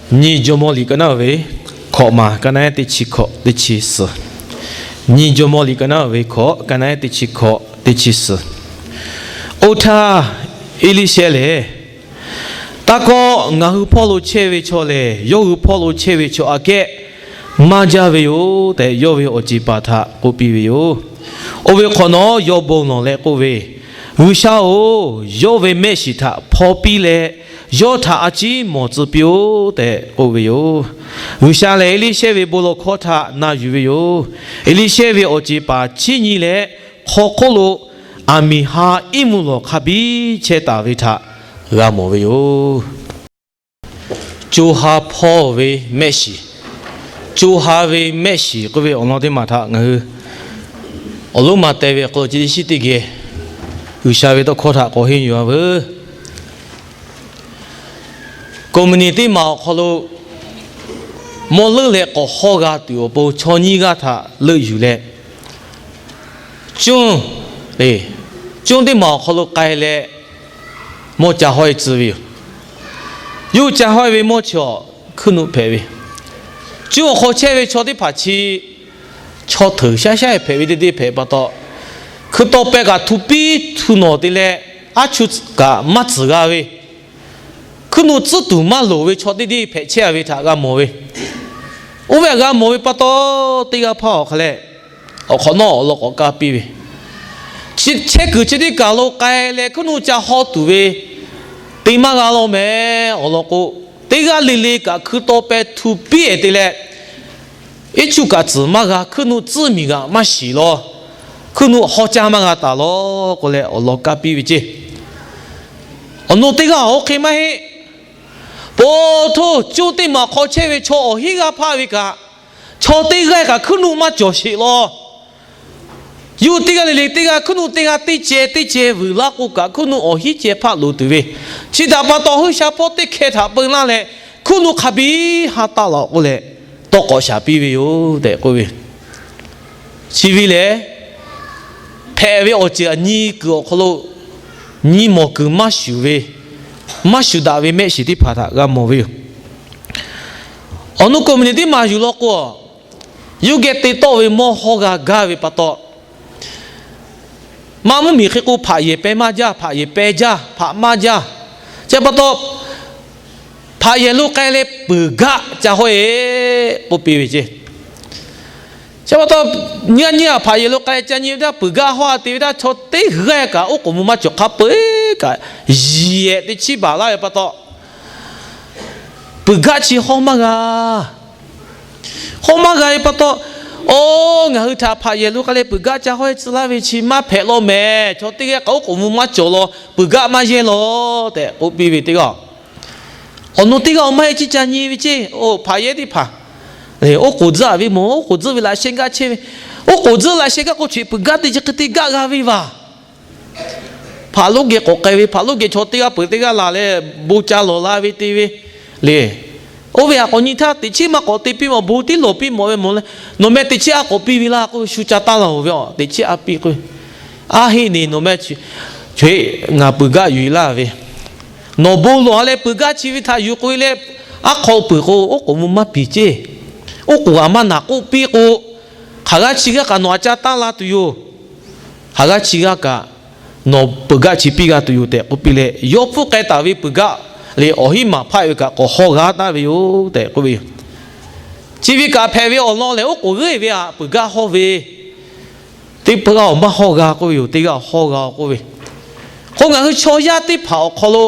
Nyiˇ Jawˇmawˇ liꞈ ka naˉ ve hkawꞈ maˬ, ka naˉ teˇ chi hkawꞈ teˇ chi suhˍ. Nyiˇ Jawˇmawˇ liꞈ ka naˉ ve hkawꞈ, ka naˉ teˇ chi hkawꞈ teˇ chi suhˍ. Oˇ htaˇ Eˇliˇshehˇ lehˬ, Taˇ kawˆ, ngaˬ hui hpawˇ lo chehˇ ve chaw lehˬ, yawˇ hui hpawˇ lo chehˇ ve chaw aꞈ kehˉ maˇ jaˇ ve yoˬ tehꞈ, yawˇ ve awˬ ceˬ paˍ htaꞈ k'oˆ piˇ ve yoˬ. Oˇ ve hk'awꞈ nawˉ yawˇ bon lawˬ leh k'oˆ ve, G'uiˬsha-oˬ, yawˇ ve mehˆ shiˍ htaꞈ hpaw piˇ leh, yawˇ htaꞈ a ciˉ mawˬ tcuh piˇ-oˆ tehꞈ k'oˆ ve yoˬ. G'uiˬsha lehˬ, Eˇliˇshehˇ ve bon lawˬ hkawˇ htaꞈ na yuˬ ve yoˬ. Eˇliˇshehˇ ve awˬ ceˬ paˍ chiˇ nyi leh, hk'aw hk'oˆ lo aˬ miˍ ha iˉ mvuhˇ lawˬ hk'a biˇ chehˇ taˍ ve htaꞈ g'a mawˬ ve yoˬ. Co ha hpawˇ ve mehˆ shiˍ. Co ha ve mehˆ shiˍ k'oˆ ve awˬ lawn teˇ maˬ htaꞈ ngaˬ hui awˬ lonˉ ma teh ve awˬ hk'aw lo chi teˇ shiˉ teˇ geh G'uiˬsha ve tawˇ hkawˇ htaꞈ k'awꞈ henˇ yuˬ-a veuˬ. Company teˇ maˬ awˬ hk'aw lo mawˇ leuˉ leh k'awꞈ hawˇ g'a tuˬ awˬ pon chaw nyiˇ g'aˇ htaꞈ leuˆ yuˬ leh, cuˇ, cuˇ teˇ maˬ awˬ hk'aw lo k'ai leh mawˇ ca hawˇ-e tcuh ve yoˬ. Yawˇ hui ca hawˇ-e ve mawˇ chi awˬ hkuiˉ nuˆ hpehꞈ ve. Cuˇ awˬ hk'aw chehˇ ve chaw teˇ hpaˍ chi chaw hteuˍ shaˉ shaˉ-e hpehꞈ ve teˇ deˇ hpehꞈ pa taw, hkui taw peh kaꞈ htu piˉ htu nawˬ te leh, aˉ chuˇ kaꞈ maˇ tcuhˍ g'a ve, hkuiˉ nuˆ tcuhˉ tuˬ maˇ loˍ ve chaw teˇ deˇ hpehꞈ chehˇ-a ve htaꞈ g'a mawˬ ve. Oˇ ve htaꞈ g'a mawˬ ve pa taw, teˇ g'aˇ hpaˇ awˬ hk'a leh awˬ hk'awꞈ nawˉ awˬ lawn k'awꞈ kaˇ piˇ ve, chehˇ kuiˬ chi teˇ kaˬ lo k'ai leh hkuiˉ nuˆ ca hawˇ tuˬ ve te maˇ g'a law mehˍ. Awˬ lawn k'o, teˇ g'aˇ le le kaꞈ hkui taw peh htu piˉ-e te leh, iˉ chuˇ kaꞈ tcuhˍ maˇ g'a, hkuiˉ nuˆ tcuhˉ miˬ g'aꞈ maˇ shiˍ law, hkuiˉ nuˆ hawˇ caˇ maˇ g'a taˍ law k'oˆ leh awˬ lawn kaˇ piˇ ve ceˇ. Awˬ naw teˇ g'aˇ oˇ hk'e maˇ heˆ. Po htoˇ, cuˇ teˇ maˬ hk'aw chehˇ ve chaw awˬ hinˉ g'aˇ hpaˇ ve kaꞈ, chaw teˇ g'aˇ kaꞈ hkuiˉ nuˆ maˇ cawˬ sheˍ law. Yawˇ teˇ g'aˇ le le teˇ g'aˇ hkuiˉ nuˆ teˇ g'aˇ teˇ ceh teˇ ceh vuiˬ laˇ k'o kaꞈ, hkuiˉ nuˆ awˬ hinˉ ceh hpaˆ loˍ tuˬ ve, chi htaꞈ pa taw G'uiˬsha hpawˇ teˇ hkeh htaꞈ peu laˇ leh, hkuiˉ nuˆ hk'a biˇ ha taˇ laˬ k'oˆ leh, tawˇ k'awꞈ shaˍ piˇ ve yoˬ tehꞈ k'oˆ ve. Chi ve lehˬ, hpehꞈ ve awˬ ceuˬ aꞈ nyi kuiˬ awˬ hk'aw lo nyi mawˬ kuiˬ maˇ shuˍ ve, maˇ shuˍ daꞈ ve mehˆ shiˍ teˇ hpaˍ htaꞈ g'a mawˬ ve yoˬ. Awˬ nu company teˇ maˬ yuˬ law k'o, yawˇ geh te tawˆ ve mawˇ hawˇ g'a gaˇ ve pa taw, maˇ mvuhˇmiˬ hk'e k'o hpaꞈ yehˬ peh maˇ jaˇ, hpaꞈ yehˬ peh jaˇ, hpaꞈ maˇ jaˇ. Chi pa taw, hpaꞈ yehˬ lo k'ai leh peuˬ gaˆ ca hawˇ-e k'oˆ piˇ ve ceˇ. Chi pa taw, nyi nyi-a hpaꞈ yehˬ lo k'ai ca nyi ve htaˇ peuˬ gaˆ hawˇ-a te ve htaˇ, chaw teˇ g'aˇ kaꞈ oˉ k'oˍ mvuh maˇ cawˬ hk'a peu-eˬ kaꞈ, yiˍ-ehˍ teˇ chiˉ baˬ laˇ ve pa taw, peuˬ gaˆ chi hawˇ maˇ g'a. Hawˇ maˇ g'a ve pa taw, oˇ, ngaˬ hui htaꞈ hpaꞈ yehˬ lo k'ai leh peuˬ gaˆ ca hawˇ-e tcuh laˇ ve chi maˇ hpehꞈ law mehˍ. Chaw teˇ g'aˇ kaꞈ oˉ k'oˍ mvuh maˇ cawˬ law, peuˬ gaˆ maˇ yehˇ law tehꞈ k'oˆ piˇ ve teˇ g'aˇ. Awˬ nu teˇ g'aˇ-oˬ, maˇ heˆ, ciˇ ca nyi ve ceˇ. Oˇ, hpaꞈ yehˬ teˇ hpaˍ, oˉ k'oˍ tzuhˆ-a ve mawˬ, oˉ k'oˍ tzuhˆ ve laꞈ sheh gaˆ chehˇ ve, oˉ k'oˍ tzuhˆ laꞈ sheh gaˆ k'o, chi peuˬ gaˆ teˇ chi hk'e te gaˆ g'a ve vaˬ. Hpaꞈ lonˉ geh k'awꞈ k'ai ve, hpaꞈ lonˉ geh chaw teˇ g'aˇ peuˬ teˇ g'aˇ laˬ leh bon ca lawˬ la ve te ve le. Oˇ ve htaꞈ k'awꞈ nyi htaˇ, teꞈ chiˉ maˇ k'awꞈ te piˇ mawˬ, bon tiˉ lawˬ piˇ mawˬ ve mawˬ leh, nawˬ meh teꞈ chiˉ a k'awꞈ piˇ ve laˇ k'oˆ ve, shu ca taˇ laˬ-oˬ ve, teꞈ chiˉ a piˇ k'oˆ ve, a heˆ ne, nawˬ meh, ngaˬ peuˬ gaˆ yuˬ-e laˇ ve, nawˬ bon lawˬ-a leh peuˬ gaˆ chi ve htaꞈ yuˬ k'oꞈ-e leh, aˉ hk'aw peuˬ k'o oˉ k'oˍ mvuh maˇ piˍ ceˇ. Oˉ k'oˍ g'aꞈ maˇ naˍ k'oˆ piˇ k'o, hk'aˬ g'aˇ chi g'aˇ kaꞈ nawˬ a ca taˇ la tuˬ yoˬ. Hk'aˬ g'aˇ chi g'aˇ kaꞈ nawˬ peuˬ gaˆ chi piˇ g'a tuˬ yoˬ tehꞈ k'oˆ piˇ leh, yawˇ hpfuhˇ k'ai taˍ ve peuˬ gaˆ leh awˬ hinˉ maˍ hpaˆ ve kaꞈ k'awꞈ hawˇ g'a taˍ ve yoˬ tehꞈ k'oˆ ve yoˬ. Chi ve kaꞈ hpehꞈ ve awˬ lawn lehˬ, oˉ k'oˍ g'euˆ ve htaꞈ peuˬ gaˆ hawˇ ve, teˇ g'aˇ-oˬ, maˇ hawˇ g'a k'oˆ ve yoˬ, teˇ g'aˇ hawˇ g'a k'oˆ ve. K'o ngaˬ hui chaw yaˇ teˇ hpaˍ awˬ hk'aw lo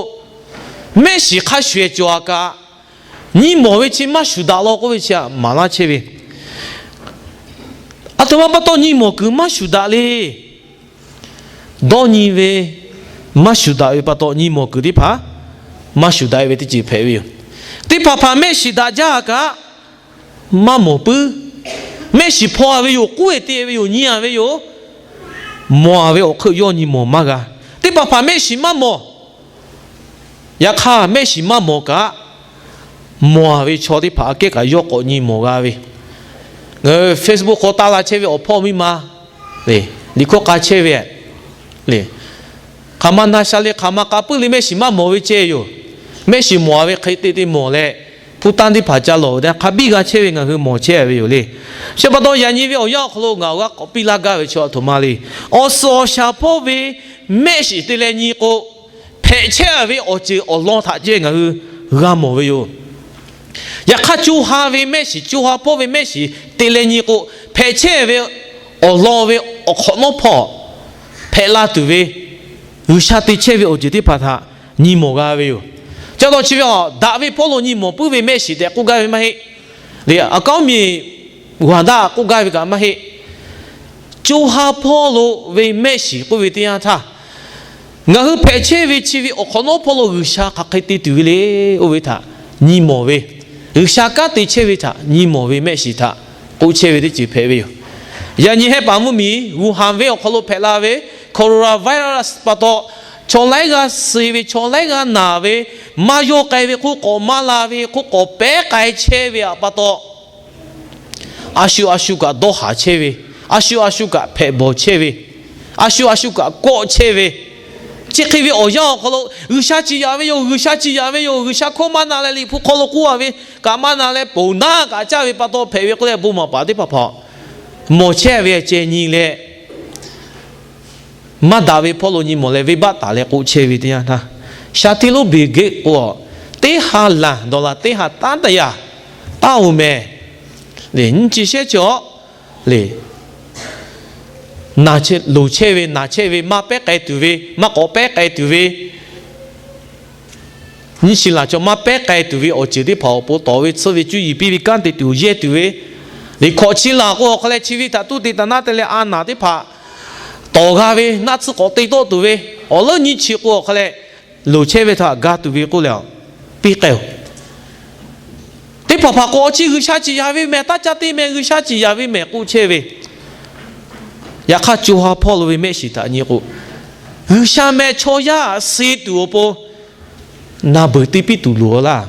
mehˆ shiˍ hk'a shuˍ-ehˍ cawˬ-a kaꞈ, nyi mawˬ ve chi maˇ shuˍ daꞈ law k'oˆ ve chi htaꞈ maˍ laˇ chehˇ ve. Aˬ htoꞈ ma pa taw nyi mawˬ kuiˬ maˇ shuˍ daꞈ le. Dawˇ nyi ve maˇ shuˍ daꞈ ve pa taw, nyi mawˬ kuiˬ teˇ hpaˍ maˇ shuˍ daꞈ ve teˇ ceuˬ hpehꞈ ve yoˬ. Teˇ hpaˍ hpaˍ mehˆ shiˍ daꞈ jaˇ-a kaꞈ, maˇ mawˬ puiˉ. Mehˆ shiˍ hpaw-a ve yoˬ, k'oˆ-e te ve yoˬ, nyi-a ve yoˬ. Mawˬ-a ve awˬ hk'eun yawˇ nyi mawˬ maˇ g'a. Teˇ hpaˍ hpaˍ mehˆ shiˍ maˇ mawˬ. Yaꞈ hk'aˇ, mehˆ shiˍ maˇ mawˬ kaꞈ, mawˬ-a ve chaw teˇ hpaˍ aꞈ kehˉ kaꞈ yawˇ k'awꞈ nyi mawˬ g'a ve. Facebook hk'aw taˇ la chehˇ ve awˬ hpawˇ miˇ ma le, liꞈ hkawˇ k'a chehˇ ve le, hk'aˬ ma na sha le, hk'aˬ ma k'a puiˉ le, mehˆ shiˍ maˇ mawˬ ve ceh yoˬ. Mehˆ shiˍ mawˬ-a ve hk'e te te mawˬ leh, hpu tanˇ teˇ hpaˍ ca lawˬ ve teˇ yanˇ hk'a biˇ g'a chehˇ ve ngaˬ hui mawˬ chehˇ ve yoˬ le. Chi pa taw yaꞈ nyi ve awˬ yanˇ awˬ hk'aw lo ngaˬ awˬ g'aˇ k'awꞈ piˇ laˇ gaˇ ve chi a htoꞈ ma le. Awˬ suhˍ awˬ shaˍ hpawˇ ve mehˆ shiˍ te leh nyi k'o, hpehꞈ chehˇ ve awˬ ceuˬ awˬ lawn htaꞈ ceh ngaˬ hui g'a mawˬ ve yoˬ. Yaꞈ hk'aˇ, co ha ve mehˆ shiˍ, co ha hpawˇ ve mehˆ shiˍ te leh nyi k'o, hpehꞈ chehˇ ve awˬ lawn ve awˬ hk'awꞈ nawˉ hpawˇ hpehꞈ la tuˬ ve G'uiˬsha te chehˇ ve awˬ ceuˬ teˇ hpaˍ htaꞈ nyi mawˬ g'a ve yoˬ. Ca taw chi ve a daꞈ ve hpawˇ lo nyi mawˬ puiˉ ve mehˆ shiˍ tehꞈ k'oˆ gaˇ ve maˇ heˆ. Liꞈ a kanˉ miˬ g'aˬ daꞈ k'oˆ gaˇ ve kaꞈ maˇ heˆ. Co ha hpawˇ lo ve mehˆ shiˍ k'oˆ ve teˇ yanˇ htaˇ, ngaˬ hui hpehꞈ chehˇ ve chi ve awˬ hk'awꞈ nawˉ hpawˇ lo G'uiˬsha hk'aˬ hk'e te tuˬ ve le, oˇ ve htaꞈ nyi mawˬ ve, G'uiˬsha kanˉ te chehˇ ve htaꞈ nyi mawˬ ve mehˆ shiˍ htaꞈ k'oˆ chehˇ ve teˇ ceuˬ hpehꞈ ve yoˬ. Yaꞈ nyi hehˉ paˍ mvuhˇmiˬ Wuhan venˇ awˬ hk'aw lo hpehꞈ la ve coronavirus pa taw, chaw laiˉ g'aˇ suh ve, chaw laiˉ g'aˇ naˬ ve, maˇ yawˇ k'ai ve hk'oˆ k'awꞈ maˇ la ve, hk'oˆ k'awꞈ pehˉ k'ai chehˇ ve pa taw, a shu a shu kaꞈ dawˇ haˍ chehˇ ve, a shu a shu kaꞈ hpehꞈ bawˬ chehˇ ve, a shu a shu kaꞈ kawˆ chehˇ ve, chi hk'e ve awˬ yanˇ awˬ hk'aw lo G'uiˬsha ciˍ yaꞈ ve yoˬ, G'uiˬsha ciˍ yaꞈ ve yoˬ, G'uiˬsha hkawˇ maˇ na leh Liꞈ hpu hk'aw lo k'oˆ a ve kaꞈ maˇ na leh ponˬ naˉ kaꞈ caˇ ve pa taw hpehꞈ ve k'oˆ leh bon maˍ paˍ teˇ hpaˍ hpaˍ mawˬ chehˇ ve ceh nyi leh, maˇ daꞈ ve hpawˇ lo nyi mawˬ leh venˇbaˆ taˍ leh k'oˆ chehˇ ve teˇ yanˇ htaˇ, sha tiˉ lonˉ Bill Gates k'o, teˇ ha laˬ dawˬ laˬ teˇ ha taˉ taˍ yaˇ taˇ oˬ mehˍ. Leh nyi chi shehˉ chi a le, loˍ chehˇ ve, naˬ chehˇ ve, maˇ pehˉ k'ai tuˬ ve, maˇ k'awꞈ pehˉ k'ai tuˬ ve, nyiˇ chi laˬ chaw maˇ pehˉ k'ai tuˬ ve awˬ ceuˬ teˇ hpaˍ awˬ pon tawˍ ve tsuhˇ ve cuˇ yiˍ piˇ ve kanˉ te tuˬ yehˇ tuˬ ve, liꞈ hkawꞈ chi laˬ k'o awˬ hk'aw leh chi ve htaꞈ tuˇ te taˍ naˉ te leh a naˬ teˇ hpaˍ tawˍ g'a ve naˆ tsuhˇ k'awꞈ te tawˆ tuˬ ve, awˬ leuˉ nyiˇ chi k'o awˬ hk'aw leh loˍ chehˇ ve htaꞈ ga tuˬ ve k'oˆ leh, piˇ k'ai oˬ. Teˇ hpaˍ hpaˍ k'o, awˬ chi G'uiˬsha ciˍ yaꞈ ve mehˍ, taˇ caˇ te mehˍ, G'uiˬsha ciˍ yaꞈ ve mehˍ k'oˆ chehˇ ve. Yaꞈ hk'aˇ, co ha hpawˇ lo ve mehˆ shiˍ htaꞈ nyi k'o, G'uiˬsha mehˍ chaw yaˇ suh tuˬ awˬ pon naˬ beuˬ te piˇ tuˬ loˍ laˇ.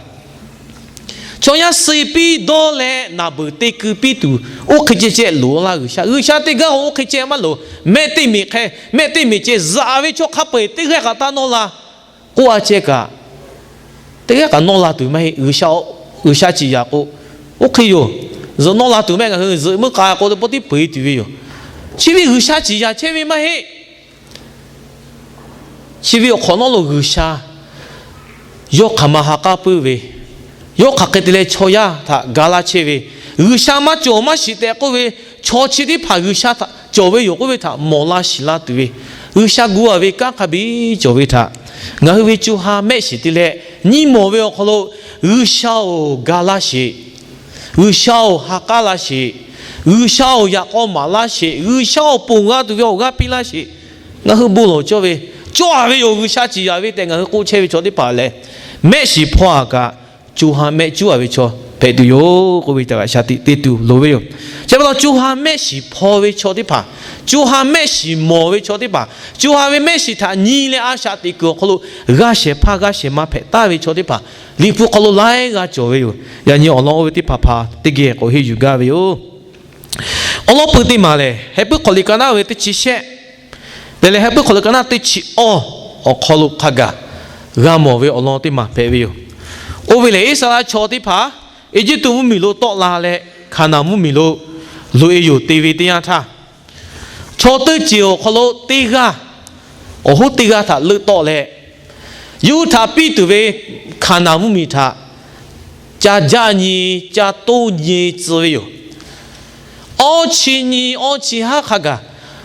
Chaw yaˇ suh piˇ dawˇ leh naˬ beuˬ te keu piˇ tuˬ oˇ hk'e ceh ceh loˍ laˇ. G'uiˬsha, G'uiˬsha teˇ g'aˇ oˇ hk'e ceh maˇ loˍ. Mehˆ teˇ meꞈ hk'e, mehˆ teˇ meꞈ ceh zaꞈ ve chaw hk'a peu-eˬ teˇ g'aˇ kaꞈ taˇ nawˇ la k'oˆ a ceh kaꞈ, teˇ g'aˇ kaꞈ nawˇ la tuˬ maˇ heˆ. G'uiˬsha, G'uiˬsha ciˍ yaꞈ k'o, oˇ hk'e yoˬ. Zuhꞈ nawˇ la tuˬ mehˆ ngaˬ hui zuhꞈ meuˇ k'a k'o teˇ pawˆ tiˉ peu-eˬ tuˬ ve yoˬ. Chi ve G'uiˬsha ciˍ yaꞈ chehˇ ve maˇ heˆ. Chi ve awˬ hk'awꞈ nawˉ lo G'uiˬsha yawˇ hk'aˬ ma ha k'aˉ puiˉ ve, yawˇ hk'aˬ hk'e te leh chaw yaˇ htaꞈ ga laˇ chehˇ ve, G'uiˬsha maˇ cawˬ maˇ shiˍ tehꞈ k'oˆ ve, chaw chi teˇ hpaˍ G'uiˬsha htaꞈ cawˬ ve yoˬ k'oˆ ve htaꞈ mawˬ la shiˍ la tuˬ ve, G'uiˬsha gu a ve kanˉ hk'a biˇ cawˬ ve htaꞈ ngaˬ hui ve co ha mehˆ shiˍ te leh nyi mawˬ ve awˬ hk'aw lo, G'uiˬsha oˬ, ga laˇ sheˍ. G'uiˬsha oˬ, ha k'aˉ laˇ sheˍ. G'uiˬsha oˬ, yaꞈ k'aw maˍ laˇ sheˍ. G'uiˬsha oˬ, ponˬ g'a tuˬ ve awˬ g'aˇ piˇ laˇ sheˍ. Ngaˬ hui bon lawˬ cawˇ ve, cawˇ a ve yoˬ, G'uiˬsha ciˍ yaꞈ ve tehꞈ ngaˬ hui k'oˆ chehˇ ve chaw teˇ hpaˍ lehˬ, mehˆ shiˍ hpaw a kaꞈ co ha mehˆ cuˉ a ve chaw hpehꞈ tuˬ yoˬ k'oˆ ve htaꞈ g'a shaˍ tiꞈ te tuˬ loˍ ve yoˬ. Chi pa taw co ha mehˆ shiˍ hpaw ve chaw teˇ hpaˍ, co ha mehˆ shiˍ mawˬ ve chaw teˇ hpaˍ, co ha ve mehˆ shiˍ htaꞈ nyi leh a shaꞈ teꞈ kuiˬ awˬ hk'aw lo g'aˇ shehˍ hpaˇ g'aˇ shehˍ ma hpehꞈ taˍ ve chaw teˇ hpaˍ, Liꞈ hpu hk'aw lo laiˉ g'aˇ cawˬ ve yoˬ. Yaꞈ nyi awˬ lawn oˇ ve teˇ hpaˍ hpaˍ teˇ geh k'awꞈ henˇ yuˬ gaˇ ve yoˬ. Awˬ lawn pui teˇ maˬ lehˬ, Heh puiˉ hk'aw liꞈ ka naˉ ve teˇ chi shehˆ leh leh Heh puiˉ hk'aw liꞈ ka naˉ teˇ chi awˇ awˬ hk'aw lo hk'a gaˬ g'a mawˬ ve awˬ lawn teˇ maˬ hpehꞈ ve yoˬ. Oˇ ve lehˬ, Iˉsaˍreˍlaˆ chaw teˇ hpaˍ Eˇjiˇtuꞈ mvuhˇmiˬ lo tawˆ la leh, Hkaˍnanˍ mvuhˇmiˬ lo loꞈ e yoˬ te ve teˇ yanˇ htaˇ, chaw teˇ ceuˬ awˬ hk'aw lo teˇ g'aˇ, awˬ hoˉ teˇ g'aˇ htaꞈ leuˆ tawˆ leh, yawˇ hui htaꞈ piˇ tuˬ ve Hkaˍnanˍ mvuhˇmiˬ htaꞈ ca jaˇ nyi, ca toˇ nyi tcuh ve yoˬ. Awˇ chi nyi awˇ chi haˉ hk'a gaˬ,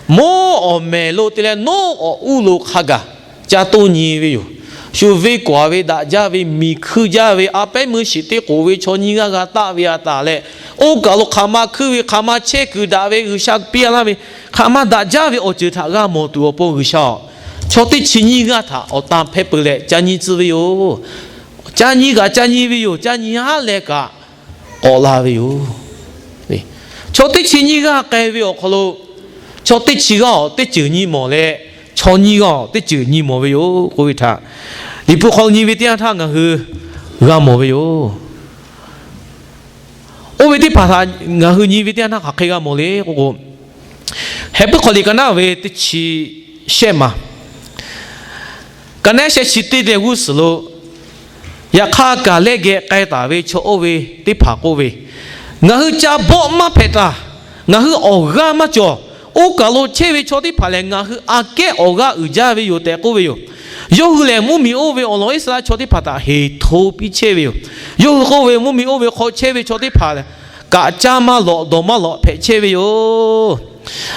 mvuhˇ awˬ mehˍ lo te leh nawˉ awˬ uˇ lo hk'a gaˬ ca toˇ nyi ve yoˬ. Shu venˇ k'awꞈ ve daꞈ jaˇ ve, miˬ hkuiˇ jaˇ ve, a pehˉ meuˇ shiˍ teˇ k'oˍ ve chaw nyiˇ g'aˇ g'a taˆ ve a taˍ leh, oˇ kaˬ lo hk'aˬ ma hkuiˇ ve, hk'aˬ ma chehˇ kuiˬ daꞈ ve, G'uiˬsha piˇ a laˇ ve, hk'aˬ ma daꞈ jaˇ ve awˬ ceuˬ htaꞈ g'a mawˬ tuˬ awˬ pon G'uiˬsha awˬ, chaw teˇ chi nyiˇ g'aˇ htaꞈ awˬ tan hpehˇ peu leh ca nyi tcuh ve yoˬ. Ca nyi kaꞈ ca nyi ve yoˬ. Ca nyi haˉ leh kaꞈ k'awꞈ la ve yoˬ. Chaw teˇ chi nyiˇ g'aˇ k'ai ve awˬ hk'aw lo, chaw teˇ chi g'aˇ awˬ teˇ ceuˬ nyi mawˬ leh, chaw nyiˇ g'aˇ awˬ teˇ ceuˬ nyi mawˬ ve yoˬ k'oˆ ve htaꞈ Liꞈ hpu hk'aw lo nyi ve teˇ yanˇ htaˇ ngaˬ hui g'a mawˬ ve yoˬ. Oˇ ve teˇ hpaˍ htaꞈ ngaˬ hui nyi ve teˇ yanˇ htaˇ hk'aˬ hk'e g'a mawˬ le k'oˆ k'o, Heh puiˉ hk'aw liꞈ ka naˉ ve teˇ chi shehˆ maˬ, ka naˉ shehˆ chi teˇ leh g'uˇ suhˍ lo, Yaꞈ hk'aˇ, Kaˍlehˆ geh k'ai taˍ ve chaw oˇ ve teˇ hpaˍ k'oˆ ve, Ngaˬ hui ca bawˆ maˇ hpehꞈ taˍ. Ngaˬ hui awˬ g'aˇ maˇ cawˬ. Oˇ kaˬ lo chehˇ ve chaw teˇ hpaˍ lehˬ, ngaˬ hui aꞈ kehˉ awˬ g'aˇ uiˍ jaˇ ve yoˬ tehꞈ k'oˆ ve yoˬ. Yawˇ hui lehˬ, mvuhˇmiˬ oˇ ve awˬ lawn Iˉsaˍreˍlaˆ chaw teˇ hpaˍ htaꞈ heˍ hto piˇ chehˇ ve yoˬ. Yawˇ hui k'oˆ ve, Mvuhˇmiˬ oˇ ve hk'aw chehˇ ve chaw teˇ hpaˍ kaꞈ caˇ maˇ lawꞈ dawˬ maˇ lawꞈ hpehꞈ chehˇ ve yoˬ.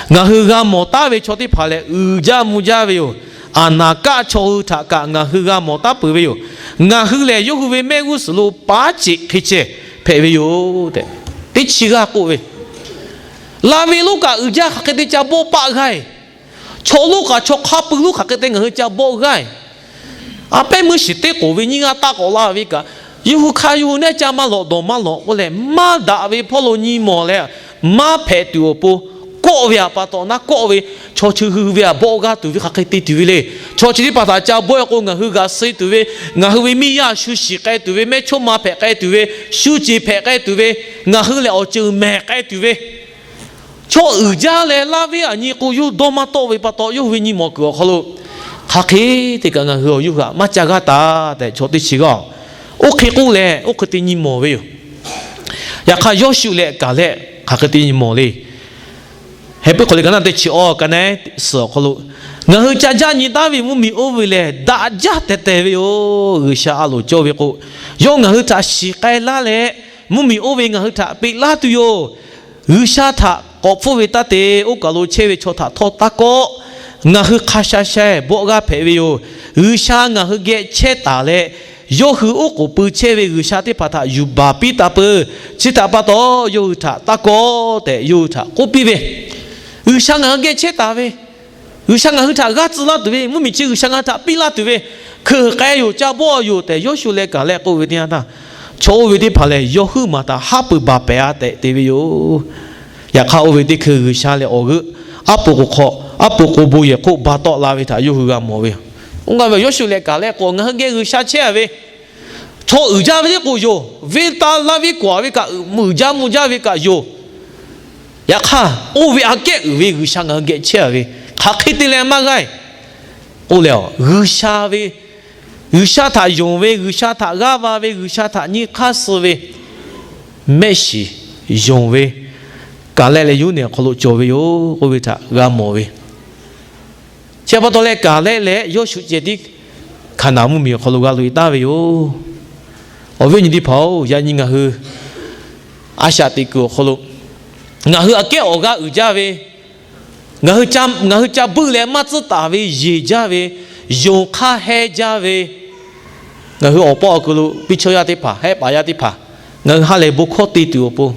Ngaˬ hui g'a mawˬ taˉ ve chaw teˇ hpaˍ lehˬ, uiˍ jaˇ mvuh jaˇ ve yoˬ. Aˍnaˍkaˆ chaw hui htaꞈ kaꞈ ngaˬ hui g'a mawˬ taˉ peuˬ ve yoˬ. Ngaˬ hui lehˬ, yawˇ hui ve mehˆ g'uˇ suhˍ lo paˉ ceꞈ hk'e ceh hpehꞈ ve yoˬ tehꞈ, teˇ chi g'aˇ k'oˆ ve, Laˇ ve lonˉ kaꞈ uiˍ jaˇ, hk'aˬ hk'e te ca bawˆ paˆ g'aˇ-e. Chaw lonˉ kaꞈ chaw hk'a peu lonˉ hk'aˬ hk'e te ngaˬ hui ca bawˆ g'aˇ-e. A pehˉ meuˇ shiˍ teˇ k'oˍ ve nyiˇ g'aˇ taˆ k'awꞈ la ve kaꞈ, yawˇ hui hk'a yawˇ hui neˉ caˇ maˇ lawꞈ dawˬ maˇ lawꞈ k'oˆ leh, maˇ daꞈ ve hpawˇ lo nyi mawˬ leh, maˇ hpehꞈ tuˬ awˬ pon kawˆ ve aꞈ pa taw naˉ kawˆ ve, chaw chi hui ve aꞈ bawˆ g'aˇ tuˬ ve hk'aˬ hk'e te tuˬ ve le. Chaw chi teˇ hpaˍ htaꞈ ca bawˆ k'o, ngaˬ hui g'aꞈ suh tuˬ ve, ngaˬ hui ve miˇ yaˇ shu shiˍ k'ai tuˬ ve, mehˇchawˇma hpehꞈ k'ai tuˬ ve, shu ceˬ hpehꞈ k'ai tuˬ ve, ngaˬ hui lehˬ awˬ ceuˬ mehˬ k'ai tuˬ ve, chaw uiˍ jaˇ leh laˇ ve aꞈ nyi k'o, yawˇ hui dawˇ maˇ tawˆ ve pa taw, yawˇ hui ve nyi mawˬ kuiˬ awˬ hk'aw lo, hk'aˬ hk'e te kaꞈ ngaˬ hui awˬ yawˇ hui htaꞈ maˇ ca g'aˇ taˍ tehꞈ, chaw teˇ chi g'aˇ oˇ hk'e k'oˆ leh, oˇ hk'e te nyi mawˬ ve yoˬ. Yaꞈ hk'aˇ, Yawˇshuˆ leh Kaˍlehˆ hk'aˬ hk'e te nyi mawˬ le. Heh puiˉ hk'aw liꞈ ka naˆ teˇ chi awˬ ka naˆ suhˍ awˬ hk'aw lo, Ngaˬ hui ca jaˇ nyi taˉ ve mvuhˇmiˬ oˇ ve lehˬ, daꞈ jaˇ teh teh ve yoˬ. G'uiˬsha a loˍ cawˇ ve k'o, yawˇ ngaˬ hui htaꞈ shiˍ k'ai laˇ leh, mvuhˇmiˬ oˇ ve ngaˬ hui htaꞈ peꞈ laˇ tuˬ yoˬ. G'uiˬsha htaꞈ k'awꞈ hpfuhˇ ve taˇ te. Oˇ kaˬ lo chehˇ ve chaw htaꞈ htawˇ taˇ kawˆ. Ngaˬ hui hk'a sha sha bawˆ g'aˇ hpehꞈ ve yoˬ. G'uiˬsha ngaˬ hui geh chehˇ taˍ leh, yawˇ hui oˉ k'oˍ pui chehˇ ve g'uiˬsha teˇ hpaˍ htaꞈ yuˬ baˬ piˇ taˍ peuˬ. Chi htaꞈ pa taw, yawˇ hui htaꞈ taˇ kawˆ tehꞈ yawˇ hui htaꞈ k'oˆ piˇ ve, G'uiˬsha ngaˬ hui geh chehˇ taˍ ve, G'uiˬsha ngaˬ hui htaꞈ g'aˇ tcuh laˇ tuˬ ve, mvuhˇmiˬ chi G'uiˬsha ngaˬ hui htaꞈ piˇ laˇ tuˬ ve, hkeuꞈ k'ai yoˬ, ca bawˆ yoˬ tehꞈ Yawˇshuˆ leh Kaˍlehˆ k'oˆ ve teˇ yanˇ htaˇ, chaw oˇ ve teˇ hpaˍ lehˬ, yawˇ huiˉ maˬ htaꞈ haˉ pui baˬ pehˍ a tehꞈ te ve yoˬ. Yaꞈ hk'aˇ, oˇ ve teˇ hkui G'uiˬsha lehˬ awˬ g'euˆ, aˉ po k'o hk'aw, aˉ po k'o bon yehˬ hk'oˆ ba tawˆ la ve htaꞈ yawˇ hui g'a mawˬ ve yoˬ. Oˇ gaˇ ve Yawˇshuˆ leh Kaˍlehˆ k'o, ngaˬ hui geh G'uiˬsha chehˇ a ve, chaw uiˍ jaˇ ve teˇ k'oˍ yoˬ. Venˇ taˇ laˇ viˉ k'oˍ a ve kaꞈ, uiˍ jaˇ mvuh jaˇ ve kaꞈ yoˬ. Yaꞈ hk'aˇ, oˇ ve aꞈ kehˉ uiˍ ve G'uiˬsha ngaˬ hui geh chehˇ a ve, hk'aˬ hk'e te leh maˇ g'aˇ-e k'oˆ leh, G'uiˬsha ve, G'uiˬsha htaꞈ yonˍ ve, G'uiˬsha htaꞈ g'aˇ va ve, G'uiˬsha htaꞈ nyi hk'aˇ suh ve mehˆ shiˍ yonˍ ve, Kaˍlehˆ leh Yoˇnaˆ awˬ hk'aw lo cawˬ ve yoˬ k'oˆ ve htaꞈ g'a mawˬ ve. Chi pa taw leh, Kaˍlehˆ leh Yawˇshuˆ ceh tiˉ Hkaˍnanˍ mvuhˇmiˬ awˬ hk'aw lo g'a loꞈ e taˍ ve yoˬ. Awˬ viˉ awˬ nyi teˇ hpaˍ-oˬ, yaꞈ nyi ngaˬ hui a shaꞈ teꞈ kuiˬ awˬ hk'aw lo, ngaˬ hui aꞈ kehˉ awˬ g'aˇ uiˍ jaˇ ve, ngaˬ hui ca, ngaˬ hui ca buiˆ leh maˇ tcuhˉ taˍ ve yeˬ jaˇ ve, yonˍ hk'aˇ hehnˇ jaˇ ve, ngaˬ hui awˬ pawˆ awˬ ku lo piˇ chawˇ yaˇ teˇ hpaˍ, hehˆ paˍ yaˇ teˇ hpaˍ, ngaˬ hui ha lehˬ bon hkawˇ te tuˬ awˬ pon,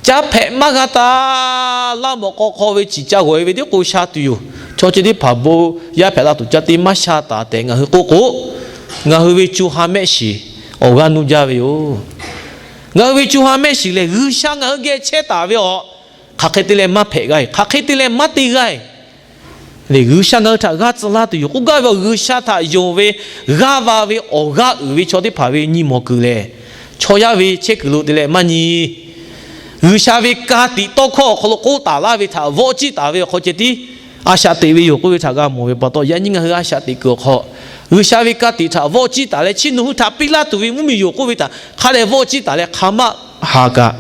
caˇ hpehꞈ maˇ g'a taˍ. Laˇ mawꞈ k'aw hk'aw ve ciˍ ca g'awˬ e ve tiˉ k'o sha tuˬ yoˬ. Chaw chi teˇ hpaˍ bon yaˇ hpehꞈ la tuˬ ca te maˇ sha taˍ tehꞈ ngaˬ hui k'oˆ k'o, ngaˬ hui ve co ha mehˆ shiˍ awˬ g'aˇ nuˇ jaˇ ve yoˬ. Ngaˬ hui ve co ha mehˆ shiˍ lehˬ, G'uiˬsha ngaˬ hui geh chehˇ taˍ ve awˬ, hk'aˬ hk'e te leh maˇ hpehꞈ g'aˇ-e, hk'aˬ hk'e te leh maˇ te g'aˇ-e. Lehˬ, G'uiˬsha ngaˬ hui htaꞈ g'aˇ tcuh laˇ tuˬ yoˬ k'oˆ gaˇ ve awˬ, G'uiˬsha htaꞈ yonˍ ve, g'aˇ va ve awˬ g'aˇ uiˍ ve chaw teˇ hpaˍ ve nyi mawˬ kuiˬ lehˬ, chaw yaˇ ve chehˇ kuiˬ lo te leh maˇ nyi. G'uiˬsha ve ka tiꞈ tawˇ hkawˇ awˬ hk'aw lo k'oˆ taˍ laˇ ve htaꞈ vawˆ ciˇ taˍ ve awˬ hk'aw ceh tiˉ a shaꞈ teꞈ ve yoˬ k'oˆ ve htaꞈ g'a mawˬ ve pa taw, yaꞈ nyi ngaˬ hui a shaꞈ teꞈ kuiˬ awˬ hk'aw, G'uiˬsha ve ka tiꞈ htaꞈ vawˆ ciˇ taˍ leh, chi nawˬ hui htaꞈ piˇ laˇ tuˬ ve mvuhˇmiˬ yoˬ k'oˆ ve htaꞈ hk'a dehꞈ vawˆ ciˇ taˍ leh hk'a maˇ haˍ kaꞈ,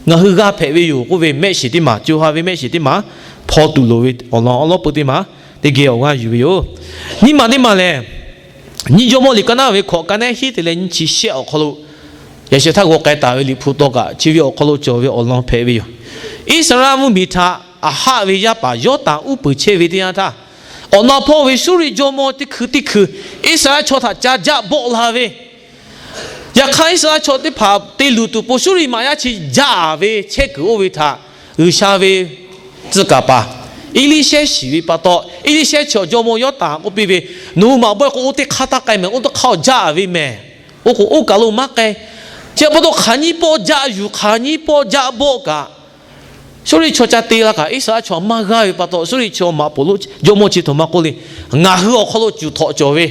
ngaˬ hui g'a hpehꞈ ve yoˬ k'oˆ ve mehˆ shiˍ teˇ maˬ, co ha ve mehˆ shiˍ teˇ maˬ hpaw tuˬ loˍ ve awˬ lawn awˉ lawˉ peu teˇ maˬ teˇ geh awˬ g'aˇ yuˬ ve yoˬ. Nyiˇ maˬ teˇ maˬ lehˬ, nyiˇ Jawˇmawˇ liꞈ ka naˆ ve hkawꞈ ka naˆ hiˉ te leh nyiˇ chi shehˆ awˬ hk'aw lo, yaꞈ sheh htaˇ g'aw k'ai taˍ ve Liꞈ hpu taw kaꞈ chi ve awˬ hk'aw lo cawˬ ve awˬ lawn hpehꞈ ve yoˬ. Iˉsaˍreˍlaˆ mvuhˇmiˬ htaꞈ Aˍhaˆ ve yaˇ paˍ Yawˇtanˍ uˉ peunˍ chehˇ ve teˇ yanˇ htaˇ, awˬ na hpawˇ ve Suˇriˆ jawˇmawˇ teˇ hkui teˇ hkui Iˉsaˍreˍlaˆ chaw htaꞈ ca jaˆ bawˆ la ve, yaꞈ hk'aˇ, Iˉsaˍreˍlaˆ chaw teˇ hpaˍ te luˬ tuˬ po Suˇriˆ maꞈ yaˇ chi jaˆ ve chehˇ kuiˬ oˇ ve htaꞈ G'uiˬsha ve tcuh kaˍ paˍ Eˇliˇshehˇ shiˍ ve pa taw, Eˇliˇshehˇ chi awˬ jawˇmawˇ Yawˇtanˍ k'oˆ piˇ ve, Nawˬ hui maꞈ bawehˇ k'o, oˇ teˇ hk'aˇ taˇ k'ai mehˍ. Oˇ teˇ hk'aˇ jaˆ ve mehˍ. Oˇ k'o, oˇ kaˬ lo maˇ k'ai. Chi pa taw, hk'aˬ nyiˇ pawˆ jaˆ yuˬ, hk'aˬ nyiˇ pawˆ jaˆ bawˆ kaꞈ, Suˇriˆ chaw ca te la kaꞈ, Iˉsaˍreˍlaˆ chaw maˇ g'aˇ ve pa taw, Suˇriˆ chaw maꞈ poˍ lo jawˇmawˇ chi htaꞈ maˇ k'oˆ le. Ngaˬ hui awˬ hk'aw lo cuˬ htawꞈ cawˬ ve,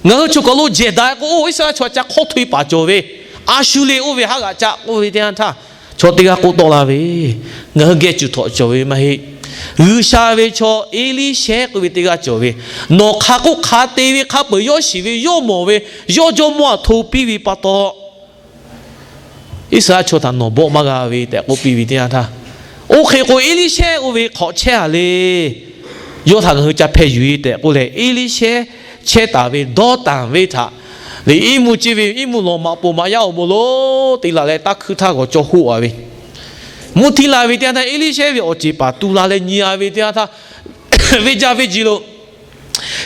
ngaˬ hui choˬ kaˬ lo jehˬ daꞈ k'o, oˇ Iˉsaˍreˍlaˆ chaw ca hk'awˇ htoꞈ e paˍ cawˬ ve, a shu le oˇ ve haˉ g'aꞈ ca k'oˆ ve teˇ yanˇ htaˇ, chaw teˇ g'aˇ k'oˆ tawˆ la ve, Ngaˬ hui geh cuˬ htawꞈ cawˬ ve maˇ heˆ. G'uiˬsha ve chaw Eˇliˇshehˇ k'oˆ ve teˇ g'aˇ cawˬ ve, nawˬ hk'a k'oˆ hk'a te ve, hk'a peuˬ yawˇ shiˍ ve, yawˇ mawˬ ve, yawˇ jawˇmawˇ htaꞈ hto piˇ ve pa taw, Iˉsaˍreˍlaˆ chaw htaꞈ nawˬ bawˆ maˇ g'a ve tehꞈ k'oˆ piˇ ve teˇ yanˇ htaˇ, oˇ hk'e k'o Eˇliˇshehˇ oˇ ve hk'awꞈ chehˇ a le. Yawˇ htaꞈ ngaˬ hui ca hpeh yuˬ e tehꞈ k'oˆ leh, Eˇliˇshehˇ chehˇ taˍ ve Dawˇtanˍ venˇ htaꞈ, le iˉ mvuhˇ ceˇ ve iˉ mvuhˇ lawˬ maꞈ poˍ maꞈ yaˇ awˬ bon lo te laˬ leh, taˇ hkuiˇ htaˇ g'awˬ caw hoˆ a ve, mvuhˇ htiˇ la ve teˇ yanˇ htaˇ Eˇliˇshehˇ ve awˬ ceˬ paˍ tu la leh nyi a ve teˇ yanˇ htaˇ, venˇ jaˇ venˇ ji lo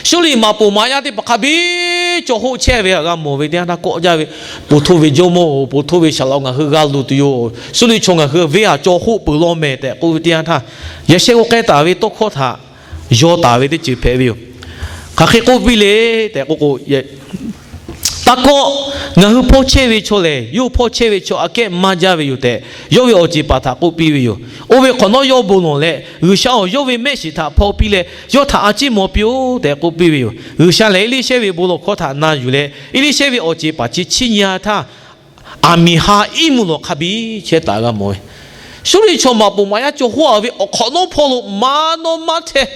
Suˇriˆ maꞈ poˍ maꞈ yaˇ teˇ hpaˍ hk'a biˇ caw hoˆ chehˇ ve htaꞈ g'a mawˬ ve teˇ yanˇ htaˇ, kawˆ jaˇ ve, Ponˬ htoˇ ve jawˇmawˇ-oˬ, ponˬ htoˇ ve Saˍlaꞈ-oˬ, ngaˬ hui g'a luˬ tuˬ yoˬ. Suˇriˆ chaw ngaˬ hui venˇ htaꞈ caw hoˆ peuˬ law mehˍ tehꞈ k'oˆ ve teˇ yanˇ htaˇ, yaꞈ shehˆ k'oˆ k'ai taˍ ve tawˇ hkawˇ htaꞈ yaw taˍ ve teˇ ceuˬ hpehꞈ ve yoˬ. Hk'aˬ hk'e k'oˆ piˇ le tehꞈ k'oˆ k'o, Taˇ kawˆ. Ngaˬ hui hpawˇ chehˇ ve chaw lehˬ, yawˇ hui hpawˇ chehˇ ve chaw aꞈ kehˉ maˇ jaˇ ve yoˬ tehꞈ, yawˇ ve awˬ ceˬ paˍ htaꞈ k'oˆ piˇ ve yoˬ. Oˇ ve hk'awꞈ nawˉ yawˇ bon lawˬ leh, G'uiˬsha-oˬ, yawˇ ve mehˆ shiˍ htaꞈ hpaw piˇ leh, yawˇ htaꞈ a ciˉ maw piˇ-oˆ tehꞈ k'oˆ piˇ ve yoˬ. G'uiˬsha lehˬ Eˇliˇshehˇ ve bon lawˬ hkawˇ htaꞈ na yuˬ leh, Eˇliˇshehˇ ve awˬ ceˬ paˍ chi chiˇ nyi a htaˇ, aˬ miˍ ha iˉ mvuhˇ lawˬ hk'a biˇ chehˇ taˍ g'a mawˬ ve, Suˇriˆ chaw maꞈ poˍ maꞈ yaˇ caw hoˆ a ve awˬ hk'awꞈ nawˉ hpawˇ lo maˇ nawˇ maˇ hteh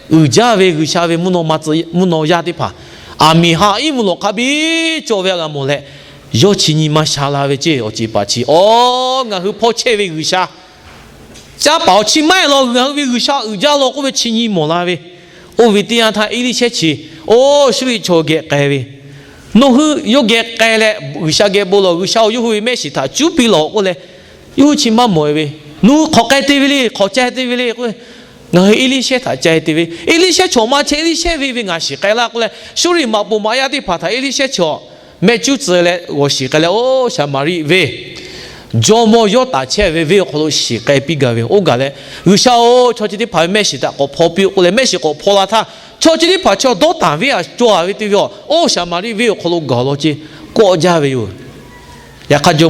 uiˍ jaˇ ve G'uiˬsha ve mvuhˇ naw yaˇ teˇ hpaˍ, aˬ miˍ ha iˉ mvuhˇ lawˬ hk'a biˇ cawˬ ve htaꞈ g'a mawˬ leh, yawˇ chi nyi ma sha la ve ceˇ. Awˬ ceˬ paˍ chi, Aˬ, ngaˬ hui hpawˇ chehˇ ve G'uiˬsha, caˇ paˍ awˬ chi maˇ heˆ law, ngaˬ hui ve G'uiˬsha uiˍ jaˇ law k'oˆ ve chi nyi mawˬ la ve. Oˇ ve teˇ yanˇ htaˇ Eˇliˇshehˇ chi, Oˇ, Suˇriˆ chaw geh k'ai ve, nawˬ hui yawˇ geh k'ai leh G'uiˬsha geh bon lawˬ. G'uiˬsha-oˬ, yawˇ hui ve mehˆ shiˍ htaꞈ cuˉ piˇ lawˬ k'oˆ leh, yawˇ hui chi maˇ mawˬ e ve, Nawˬ hui hk'awꞈ k'ai te ve le, hk'awꞈ ca te ve le k'o, Ngaˬ hui Eˇliˇshehˇ htaꞈ ca te ve, Eˇliˇshehˇ chaw maˇ chehˇ, Eˇliˇshehˇ ve ve ngaˬ shiˍ k'ai laˇ k'oˆ leh, Suˇriˆ maꞈ poˍ maꞈ yaˇ teˇ hpaˍ htaꞈ Eˇliˇshehˇ chaw mehˆ cuˉ tcuh leh g'awˬ shiˍ k'ai leh, Oˇ, Saˍmaˍriˆ venˇ jawˇmawˇ Yawˇtanˍ chehˇ ve venˇ awˬ hk'aw lo shiˍ k'ai piˇ gaˇ ve, oˇ gaˬ leh, G'uiˬsha-oˬ, chaw chi teˇ hpaˍ ve mehˆ shiˍ htaꞈ k'awꞈ hpaw piˇ-oˆ k'oˆ leh, mehˆ shiˍ k'awꞈ hpaw la htaˇ, chaw chi teˇ hpaˍ chaw Dawˇtanˍ venˇ htaꞈ cawˬ a ve teˇ ve, Oˇ, Saˍmaˍriˆ venˇ awˬ hk'aw lo gaˬ law ceˇ, kawˆ jaˇ ve yoˬ. Yaꞈ hk'aˇ,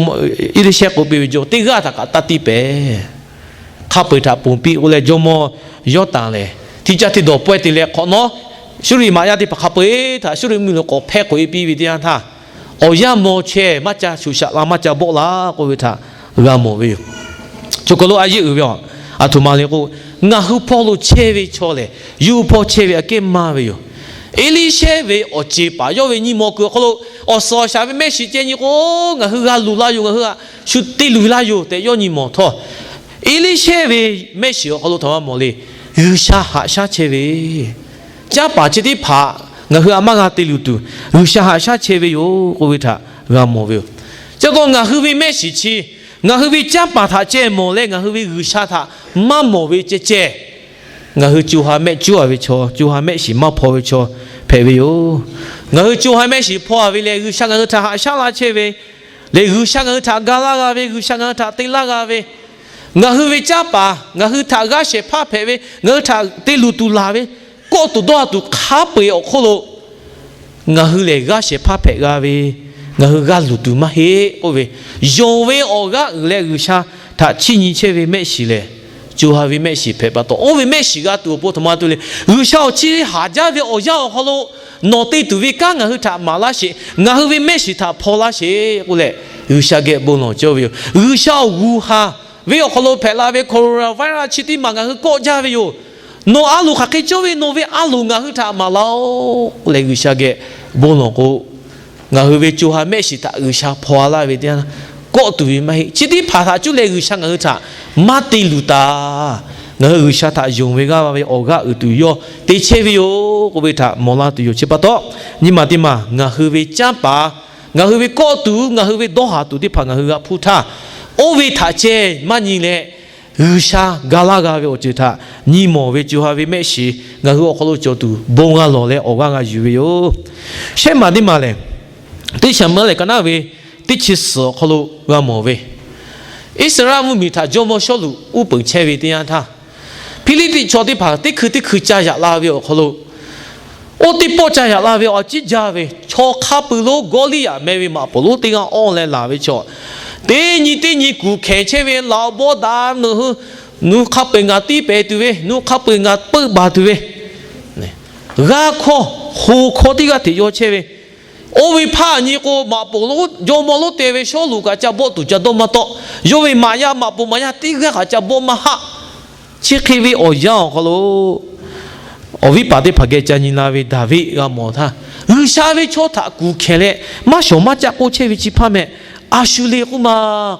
Eˇliˇshehˇ k'oˆ piˇ ve, Jawˇ teˇ g'aˇ htaꞈ kaꞈ taˇ tiˇ pehˍ. Hk'a peu-eˬ htaꞈ ponˬ piˇ k'oˆ leh, jawˇmawˇ Yawˇtanˍ lehˬ, htiˇ caˇ htiˇ dawˬ pawehˇ te leh hk'awꞈ nawˉ, Suˇriˆ maꞈ yaˇ teˇ hpaˍ hk'a peu-eˬ htaꞈ Suˇriˆ mvuhˇmiˬ lo k'awꞈ hpehˇ k'oꞈ e piˇ ve teˇ yanˇ htaˇ, awˬ yanˇ mawˬ chehˇ maˇ ca shuˍ shaꞈ la maˇ ca bawˆ la k'oˆ ve htaꞈ g'a mawˬ ve yoˬ. Choˬ kaˬ lo a yeˇ uiˍ ve, aˬ htoꞈ ma le k'o, ngaˬ hui hpawˇ lo chehˇ ve chaw lehˬ, yawˇ hui hpawˇ chehˇ ve aꞈ kehˉ maˇ ve yoˬ. Eˇliˇshehˇ ve awˬ ceˬ paˍ yawˇ ve nyi mawˬ kuiˬ awˬ hk'aw lo, awˬ suhˍ awˬ shaˍ ve mehˆ shiˍ ceh nyi k'o, ngaˬ hui g'a luˬ la yoˬ, ngaˬ hui htaꞈ shu te luˬ la yoˬ tehꞈ yawˇ nyi mawˬ htawˇ, Eˇliˇshehˇ ve mehˆ shiˍ awˬ hk'aw lo htaꞈ maˇ mawˬ le. G'uiˬsha haꞈ shaˉ chehˇ ve, canˇ paˍ chi teˇ hpaˍ ngaˬ hui htaꞈ maˇ g'a te luˬ tuˬ, G'uiˬsha haꞈ shaˉ chehˇ ve yoˬ k'oˆ ve htaꞈ g'a mawˬ ve yoˬ. Chi pa taw, ngaˬ hui ve mehˆ shiˍ chi ngaˬ hui ve canˇ paˍ htaꞈ ceh mawˬ leh, ngaˬ hui ve G'uiˬsha htaꞈ maˇ mawˬ ve ceh ceh, ngaˬ hui co ha mehˆ cuˉ a ve chaw, co ha mehˆ shiˍ maˇ hpaw ve chaw hpehꞈ ve yoˬ. Ngaˬ hui co ha mehˆ shiˍ hpaw a ve lehˬ, G'uiˬsha ngaˬ hui htaꞈ haꞈ shaˉ laˇ chehˇ ve, lehˬ G'uiˬsha ngaˬ hui htaꞈ ga laˇ g'a ve, G'uiˬsha ngaˬ hui htaꞈ te laˇ g'a ve, ngaˬ hui ve canˇ paˍ ngaˬ hui htaꞈ g'aˇ shehˍ hpaˇ hpehꞈ ve, ngaˬ hui htaꞈ te luˬ tuˬ laˬ ve, kawˆ tuˬ dawˇ tuˬ hk'a peu-eˬ awˬ hk'oˆ lo ngaˬ hui lehˬ g'aˇ shehˍ hpaˇ hpehꞈ g'a ve, ngaˬ hui g'a luˬ tuˬ maˇ heˆ k'oˆ ve, yonˍ ve awˬ g'aˇ uiˍ leh G'uiˬsha htaꞈ chiˇ nyi chehˇ ve mehˆ shiˍ lehˬ, co ha ve mehˆ shiˍ hpehꞈ pa taw, oˇ ve mehˆ shiˍ g'a tuˬ awˬ pon htaꞈ maˇ te le. G'uiˬsha awˬ chi haˍ jaˇ ve awˬ yanˇ awˬ hk'aw lo nawˬ te tuˬ ve kanˉ ngaˬ hui htaꞈ maˍ laˇ sheˍ, ngaˬ hui ve mehˆ shiˍ htaꞈ hpaw laˇ sheˍ k'oˆ leh, G'uiˬsha geh bon lawˬ cawˇ ve yoˬ. G'uiˬsha awˬ g'uˇ ha ve awˬ hk'aw lo hpehꞈ la ve coronavirus chi teˇ maˬ ngaˬ hui kawˆ jaˇ ve yoˬ. Nawˬ a loˍ hk'aˬ hk'e cawˇ ve, nawˬ ve a loˍ ngaˬ hui htaꞈ maˍ laˇ-oˆ k'oˆ leh, G'uiˬsha geh bon lawˬ k'o, ngaˬ hui ve co ha mehˆ shiˍ htaꞈ G'uiˬsha hpaw laˇ ve teˇ yanˇ, kawˆ tuˬ ve maˇ heˆ. Chi teˇ hpaˍ htaꞈ cuˇ leh G'uiˬsha ngaˬ hui htaꞈ maˇ te luˬ taˍ. Ngaˬ hui G'uiˬsha htaꞈ yonˍ ve g'aˇ ve awˬ g'aˇ uiˍ tuˬ yawˇ te chehˇ ve yoˬ k'oˆ ve htaꞈ mawˬ laˇ tuˬ yoˬ. Chi pa taw, nyi ma teˇ maˬ ngaˬ hui ve canˇ paˍ, ngaˬ hui ve kawˆ tuˬ, ngaˬ hui ve dawˇ haˍ tuˬ teˇ hpaˍ ngaˬ hui g'a hpuˇ htaˇ, oˇ ve htaꞈ ceh maˇ nyi leh, G'uiˬsha ga laˇ g'a ve awˬ ceuˬ htaꞈ nyi mawˬ ve co ha ve mehˆ shiˍ ngaˬ hui awˬ hk'aw lo cawˬ tuˬ bon g'a lawˬ leh awˬ g'aˇ g'a yuˬ ve yoˬ. Shehˉ maˬ teˇ maˬ lehˬ, teˇ Saˍmuˍeˍlaˆ lehˬ ka naˉ ve teˇ chi suhˍ awˬ hk'aw lo g'a mawˬ ve, Iˉsaˍreˍlaˆ mvuhˇmiˬ htaꞈ jawˇmawˇ Sawˉluꞈ uˉ peunˍ chehˇ ve teˇ yanˇ htaˇ, Hpiˇliˇpiˆ chaw teˇ hpaˍ teˇ hkui teˇ hkui ca yaꞈ la ve awˬ hk'aw lo, oˇ teˇ pawˆ ca yaꞈ la ve awˬ ciˉ jaˇ ve chaw hk'a peuˬ lo Gawˇliˇyaꞈ meh ve maꞈ poˍ lonˉ teˇ g'aˇ awˇ leh laˬ ve chaw, teˇ nyi teˇ nyi kuˬ hkehˍ chehˇ ve, Laꞈ bawˇ daꞈ, nawˬ hui, nawˬ hui hk'a peu-eˬ ngaˬ tiˇ pehˍ tuˬ ve, nawˬ hui hk'a peu-eˬ ngaˬ peuˆ baˬ tuˬ ve, g'aˇ hkawˇ ho hkawˇ teˇ g'aˇ hteꞈ yaw chehˇ ve, oˇ ve hpaˇ nyi k'o, maꞈ poˍ lonˉ jawˇmawˇ lonˉ te ve Sawˉluꞈ kaꞈ ca bawˆ tuˬ ca dawˇ maˇ tawˆ. Yawˇ ve maꞈ yaˇ maꞈ poˍ maꞈ yaˇ teˇ g'aˇ kaꞈ ca bawˆ maˇ haˆ. Chi hk'e ve awˬ yanˇ awˬ hk'aw lo, awˬ viˉ paˍ teˇ hpaˍ geh ca nyi la ve Daˍviˆ g'a mawˬ htaˇ, G'uiˬsha ve chaw htaꞈ kuˬ hkehˍ leh maˇ shawˍ maˇ caˆ k'oˆ chehˇ ve chi hpaˇ meh, a shu le k'oˆ ma.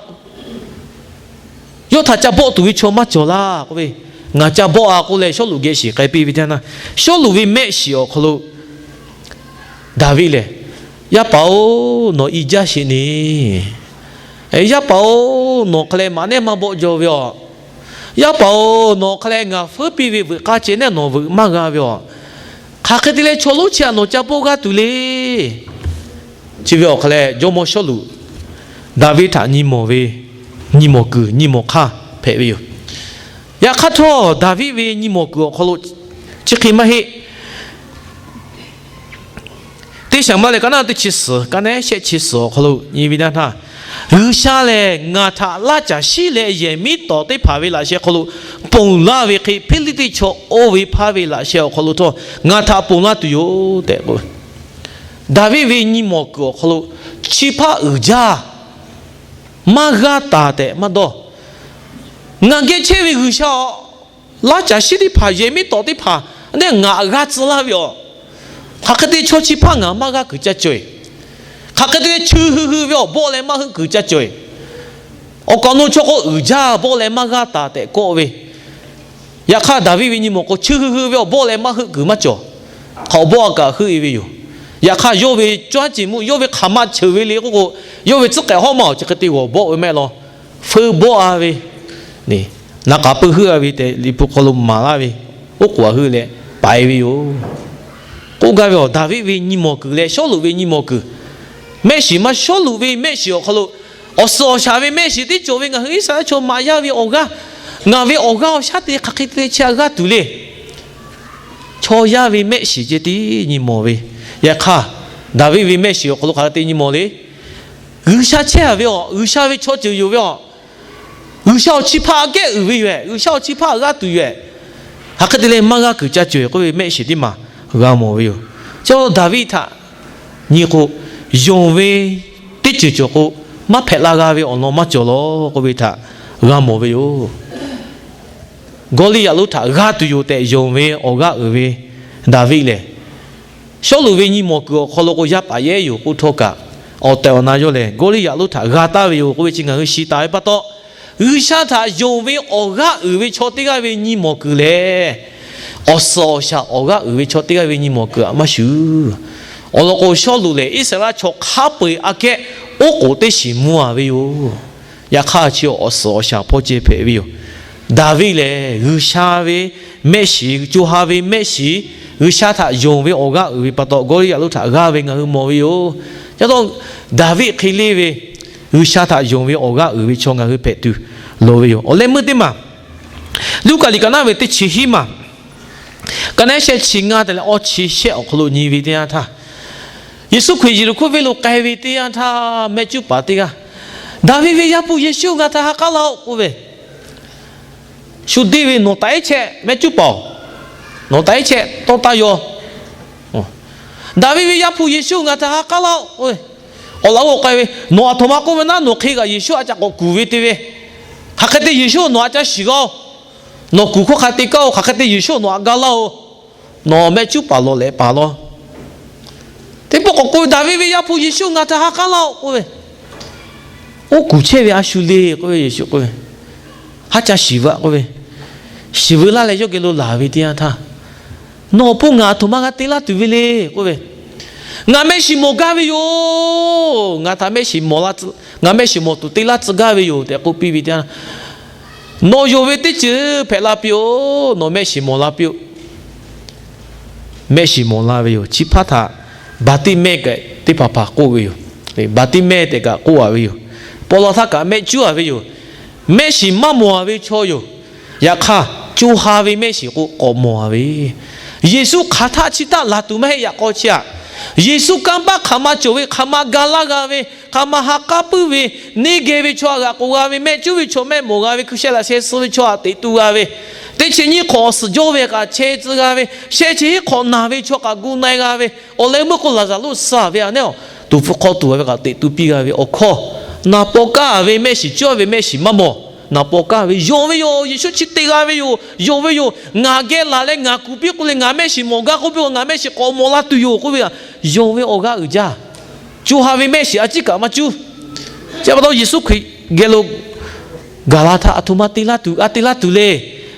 Yawˇ htaꞈ ca bawˆ tuˬ ve chaw maˇ cawˬ laˇ k'oˆ ve, ngaˬ ca bawˆ a k'oˆ leh Sawˉluꞈ geh shiˍ k'ai piˇ ve teˇ yanˇ, Sawˉluꞈ ve mehˆ shiˍ awˬ hk'aw lo Daˍviˆ lehˬ, Yaˇ paˍ-oˬ, nawˬ i jaˇ sheˍ neˍ. Yaˇ paˍ-oˬ, nawˬ hk'a leh maꞈ nehˉ maˇ bawˆ jaw ve aˬ. Yaˇ paˍ-oˬ, nawˬ hk'a leh ngaˬ feuˉ piˇ ve veuꞈ k'aˇ ceh nehˉ nawˬ veuꞈ maˇ g'a ve aˬ. Hk'aˬ hk'e te leh chaw lonˉ chi htaꞈ nawˬ ca bawˆ g'aˇ tuˬ le. Chi ve awˬ hk'a leh jawˇmawˇ Sawˉluꞈ Daˍviˆ htaꞈ nyi mawˬ ve, nyi mawˬ kuiˬ nyi mawˬ hk'aˇ hpehꞈ ve yoˬ. Yaꞈ hk'aˇ htawˇ, Daˍviˆ ve nyi mawˬ kuiˬ awˬ hk'aw lo chi hk'e maˇ heˆ. Teˇ Saˍmo lehˬ ka naˉ teˇ chi suhˍ, ka naˉ shehˆ chi suhˍ awˬ hk'aw lo nyi ve teˇ yanˇ htaˇ, G'uiˬsha lehˬ ngaˬ htaꞈ laˇ caˬ shiˉ leh yehˬ miˉ tawˍ teˇ hpaˍ ve laꞈ sheh hk'aw lo ponˬ laˇ ve hk'e, Hpiˇliˇtiˆ chaw oˇ ve hpaˇ ve laꞈ sheh awˬ hk'aw lo htawˇ ngaˬ htaꞈ ponˬ laˇ tuˬ yoˬ tehꞈ k'o, Daˍviˆ ve nyi mawˬ kuiˬ awˬ hk'aw lo chi hpaˇ uiˍ jaˇ maˇ g'aˇ taˍ tehꞈ maˇ dawˇ. Ngaˬ geh chehˇ ve G'uiˬsha-oˬ, laˇ caˬ shiˉ teˇ hpaˍ, yehˬ miˉ tawˍ teˇ hpaˍ, neˇ ngaˬ g'a tcuh laˇ ve aˬ. Hk'aˬ hk'e te chaw chi hpaˇ ngaˬ maˇ g'aˇ kuiˬ caˇ caweh. Hk'aˬ hk'e te leh cheu hui hui ve awˬ bawˆ leh maˇ heuˆ kuiˬ caˇ caweh. Awˬ kaꞈ awˬ nu chaw k'o uiˍ jaˇ bawˆ leh maˇ g'aˇ taˍ tehꞈ kawˆ ve, yaꞈ hk'aˇ Daˍviˆ ve nyi mawˬ k'o cheu hui hui ve awˬ bawˆ leh maˇ heuˆ kuiˬ maˇ cawˬ. Hk'aˬ awˬ bawˆ a kaꞈ heuˆ-e ve yoˬ. Yaꞈ hk'aˇ yawˇ ve cawˇ haˉ ceˬ mvuhˇ, yawˇ ve hk'aˬ ma cheuˬ ve le k'oˆ k'o, yawˇ ve tcuhˉ k'ehꞈ hawˉ ma awˬ chi hk'e te g'awˬ bawˆ ve mehˆ law, feu bawˆ-a ve, naˍ k'aˍ peu heuˆ-a ve tehꞈ Liꞈ hpu hk'aw lo maˍ laˇ ve, oˉ k'oˍ htaꞈ heuˆ leh paiˍ ve yoˬ. K'oˆ gaˇ ve awˬ, Daˍviˆ ve nyi mawˬ kuiˬ leh Sawˉluꞈ ve nyi mawˬ kuiˬ, mehˆ shiˍ maˇ Sawˉluꞈ ve mehˆ shiˍ awˬ hk'aw lo, awˬ suhˍ awˬ shaˍ ve mehˆ shiˍ teˇ cawˬ ve ngaˬ hui Iˉsaˍreˍlaˆ chaw maꞈ yaˇ ve awˬ g'aˇ, ngaˬ ve awˬ g'aˇ awˬ shaˉ te hk'aˬ hk'e te leh chi a g'aˇ tuˬ le. Chaw yaˇ ve mehˆ shiˍ ceh tiˉ nyi mawˬ ve. Yaꞈ hk'aˇ, Daˍviˆ ve mehˆ shiˍ awˬ hk'aw lo hk'aˬ hk'e te nyi mawˬ le. G'uiˬsha chehˇ-a ve awˬ, G'uiˬsha ve chaw ceuˬ yoˬ ve awˬ, G'uiˬsha awˬ chi hpaˇ aꞈ kehˉ uiˍ ve yoˬ-ehˍ, G'uiˬsha awˬ chi hpaˇ aꞈ g'aˇ tuˬ yoˬ-ehˍ, hk'aˬ hk'e te leh maˇ g'aˇ kuiˬ caˇ caweh k'oˆ ve mehˆ shiˍ teˇ maˬ g'a mawˬ ve yoˬ. Chi Daˍviˆ htaꞈ nyi k'o, yonˍ ve teˇ ceuˬ cawˬ k'o, maˇ hpehꞈ la g'a ve awˬ lawn maˇ cawˬ law k'oˆ ve htaꞈ g'a mawˬ ve yoˬ. Gawˇliˇyaꞈ lonˉ htaꞈ g'a tuˬ yoˬ tehꞈ yonˍ ve awˬ g'aˇ uiˍ ve Daˍviˆ lehˬ, Sawˉluꞈ ve nyi mawˬ kuiˬ awˬ hk'aw lo k'o yaˇ paˍ yehˉ yoˬ k'oˆ htawˇ kaꞈ, awˬ tehˬ awˬ na yawˇ lehˬ Gawˇliˇyaꞈ lonˉ htaꞈ g'a taˍ ve yoˬ k'oˆ ve chi ngaˬ hui shiˍ taˍ ve pa taw, G'uiˬsha htaꞈ yonˍ ve awˬ g'aˇ uiˍ ve chaw teˇ g'aˇ ve nyi mawˬ kuiˬ lehˬ, awˬ suhˍ awˬ shaˍ awˬ g'aˇ uiˍ ve chaw teˇ g'aˇ ve nyi mawˬ kuiˬ aꞈ maˇ shuˍ. Awˬ lawn k'o, Sawˉluꞈ lehˬ Iˉsaˍreˍlaˆ chaw hk'a peu-eˬ aꞈ kehˉ oˉ k'oˍ teˇ shiˍ mvuh-a ve yoˬ. Yaꞈ hk'aˇ, chi awˬ suhˍ awˬ shaˍ hpawˇ ceh hpehꞈ ve yoˬ. Daˍviˆ lehˬ, G'uiˬsha ve mehˆ shiˍ, co ha ve mehˆ shiˍ, G'uiˬsha htaꞈ yonˍ ve awˬ g'aˇ uiˍ ve pa taw, Gawˇliˇyaꞈ lonˉ htaꞈ g'aˇ ve ngaˬ hui mawˬ ve yoˬ. Ca taw, Daˍviˆ hk'e le ve G'uiˬsha htaꞈ yonˍ ve awˬ g'aˇ uiˍ ve chaw ngaˬ hui hpehꞈ tuˬ loˍ ve yoˬ. Awˬ leh meuˇ teˇ maˬ, Luˉkaꞈ liꞈ ka naˉ ve teˇ chi hiˉ maˬ, ka naˉ shehˆ chi ngaˇ te leh awˇ chi shehˆ awˬ hk'aw lo nyi ve teˇ yanˇ htaˇ, Yeˍsuˆ Hkriꞈ Yeˍriˆhkoˇ venˇ lo k'ai ve teˇ yanˇ htaˇ, mehˆ cuˉ paˍ teˇ g'aˇ, Daˍviˆ ve Yaˇ hpu Yeˍsuˆ, ngaˬ htaꞈ ha k'aˉ laˇ-oˆ k'oˆ ve, shu deˇ ve, Nawˬ taꞈ ehˉ chehˇ, mehˆ cuˉ paˍ-oˬ, nawˬ taꞈ ehˉ chehˇ, tawˇ taˇ yaw. Daˍviˆ ve Yaˇ hpu Yeˍsuˆ, ngaˬ htaꞈ ha k'aˉ laˇ-oˆ k'oˆ ve, awˬ laꞈ g'awˇ k'ai ve, Nawˬ aˬ htoꞈ ma k'oˆ ve naˉ, nawˬ hk'e kaꞈ Yeˍsuˆ aꞈ ca k'awꞈ kuˬ ve te ve, hk'aˬ hk'e te Yeˍsuˆ nawˬ aꞈ ca shiˍ g'a-oˬ, nawˬ kuˬ hkawˇ hk'a te kaˇ-oˬ, hk'aˬ hk'e te Yeˍsuˆ nawˬ aꞈ ga laˇ-oˬ, nawˬ mehˆ cuˉ paˍ lawˬ leh paˍ law. Teˇ pawˆ k'awꞈ k'oˆ ve, Daˍviˆ ve Yaˇ hpu Yeˍsuˆ, ngaˬ htaꞈ ha k'aˉ laˇ-oˆ k'oˆ ve, oˉ kuˬ chehˇ ve a shu le k'oˆ ve Yeˍsuˆ k'oˆ ve, Ha ca shiˍ ve-a k'oˆ ve, shiˍ veu laˇ leh yawˇ geh lo laˬ ve teˇ yanˇ htaˇ, Nawˬ awˬ pon ngaˬ aˬ htoꞈ ma g'a te laˇ tuˬ ve le k'oˆ ve, Ngaˬ mehˆ shiˍ mawˬ gaˇ ve yoˬ. Ngaˬ htaꞈ mehˆ shiˍ mawˬ la, ngaˬ mehˆ shiˍ mawˬ tuˬ te laˇ tcuh gaˇ ve yoˬ tehꞈ k'oˆ piˇ ve teˇ yanˇ, Nawˬ yonˍ ve teˇ ceuˬ hpehꞈ la piˇ-oˆ. Nawˬ mehˆ shiˍ mawˬ la piˇ-oˆ. Mehˆ shiˍ mawˬ la ve yoˬ. Chi hpaˇ htaꞈ Baˍtiˆmehˇ kaꞈ teˇ hpaˍ hpaˍ k'oˆ ve yoˬ. Baˍtiˆmehˇ tehꞈ kaꞈ k'oˆ-a ve yoˬ. Paw la htaˇ kaꞈ mehˆ cuˉ-a ve yoˬ. Mehˆ shiˍ maˇ mawˬ-a ve chaw yoˬ. Yaꞈ hk'aˇ, co ha ve mehˆ shiˍ k'o k'awꞈ mawˬ-a ve, Yeˍsuˆ hk'aˬ htaˆ chi htaˆ laˬ tuˬ maˇ heˆ. Yaꞈ k'aw chi-a, Yeˍsuˆ kanˇ paˆ hk'aˬ ma cawˬ ve, hk'aˬ ma ga laˇ g'a ve, hk'aˬ ma ha k'aˉ puiˉ ve, neˇ geh ve chaw aꞈ g'aꞈ k'oˬ g'a ve, mehˆ cuˉ ve chaw, mehˆ mawˬ g'a ve, hkui sheh laꞈ sheh suh ve chaw aꞈ teꞈ tu g'a ve, teˇ chi nyiˇ hk'awꞈ awˬ suhˍ jawˇ ve kaꞈ chehˇ tcuh g'a ve, sheh chi hiˉ hk'awꞈ naˬ ve chaw kaꞈ gu na-e g'a ve, awˬ leh meuˇ k'o Laˍzaˍruˆ suh-a ve a nehˉ-oˬ, tuˍ hpfuh hk'aw tuˬ-a ve kaꞈ teꞈ tu piˇ g'a ve awˬ hkawˇ, naˍ paw kaˇ-a ve mehˆ shiˍ, cuˉ-a ve mehˆ shiˍ maˇ mawˬ. Naˍ paw kaˇ ve, Yonˍ ve yoˬ. Yeˍsuˆ chi te g'a ve yoˬ. Yonˍ ve yoˬ. Ngaˬ geh laˬ leh ngaˬ kuˬ piˇ k'oˆ leh ngaˬ mehˆ shiˍ mawˬ gaˇ k'oˆ piˇ, ngaˬ mehˆ shiˍ k'awꞈ mawˬ la tuˬ yoˬ k'oˆ ve, yonˍ ve awˬ g'aˇ uiˍ jaˇ. Co ha ve mehˆ shiˍ a ciˉ kaꞈ maˇ cuˇ. Chi pa taw Yeˍsuˆ Hkriꞈ geh lo gaˬ la htaˇ, aˬ htoꞈ ma te laˇ tuˬ, a te laˇ tuˬ le.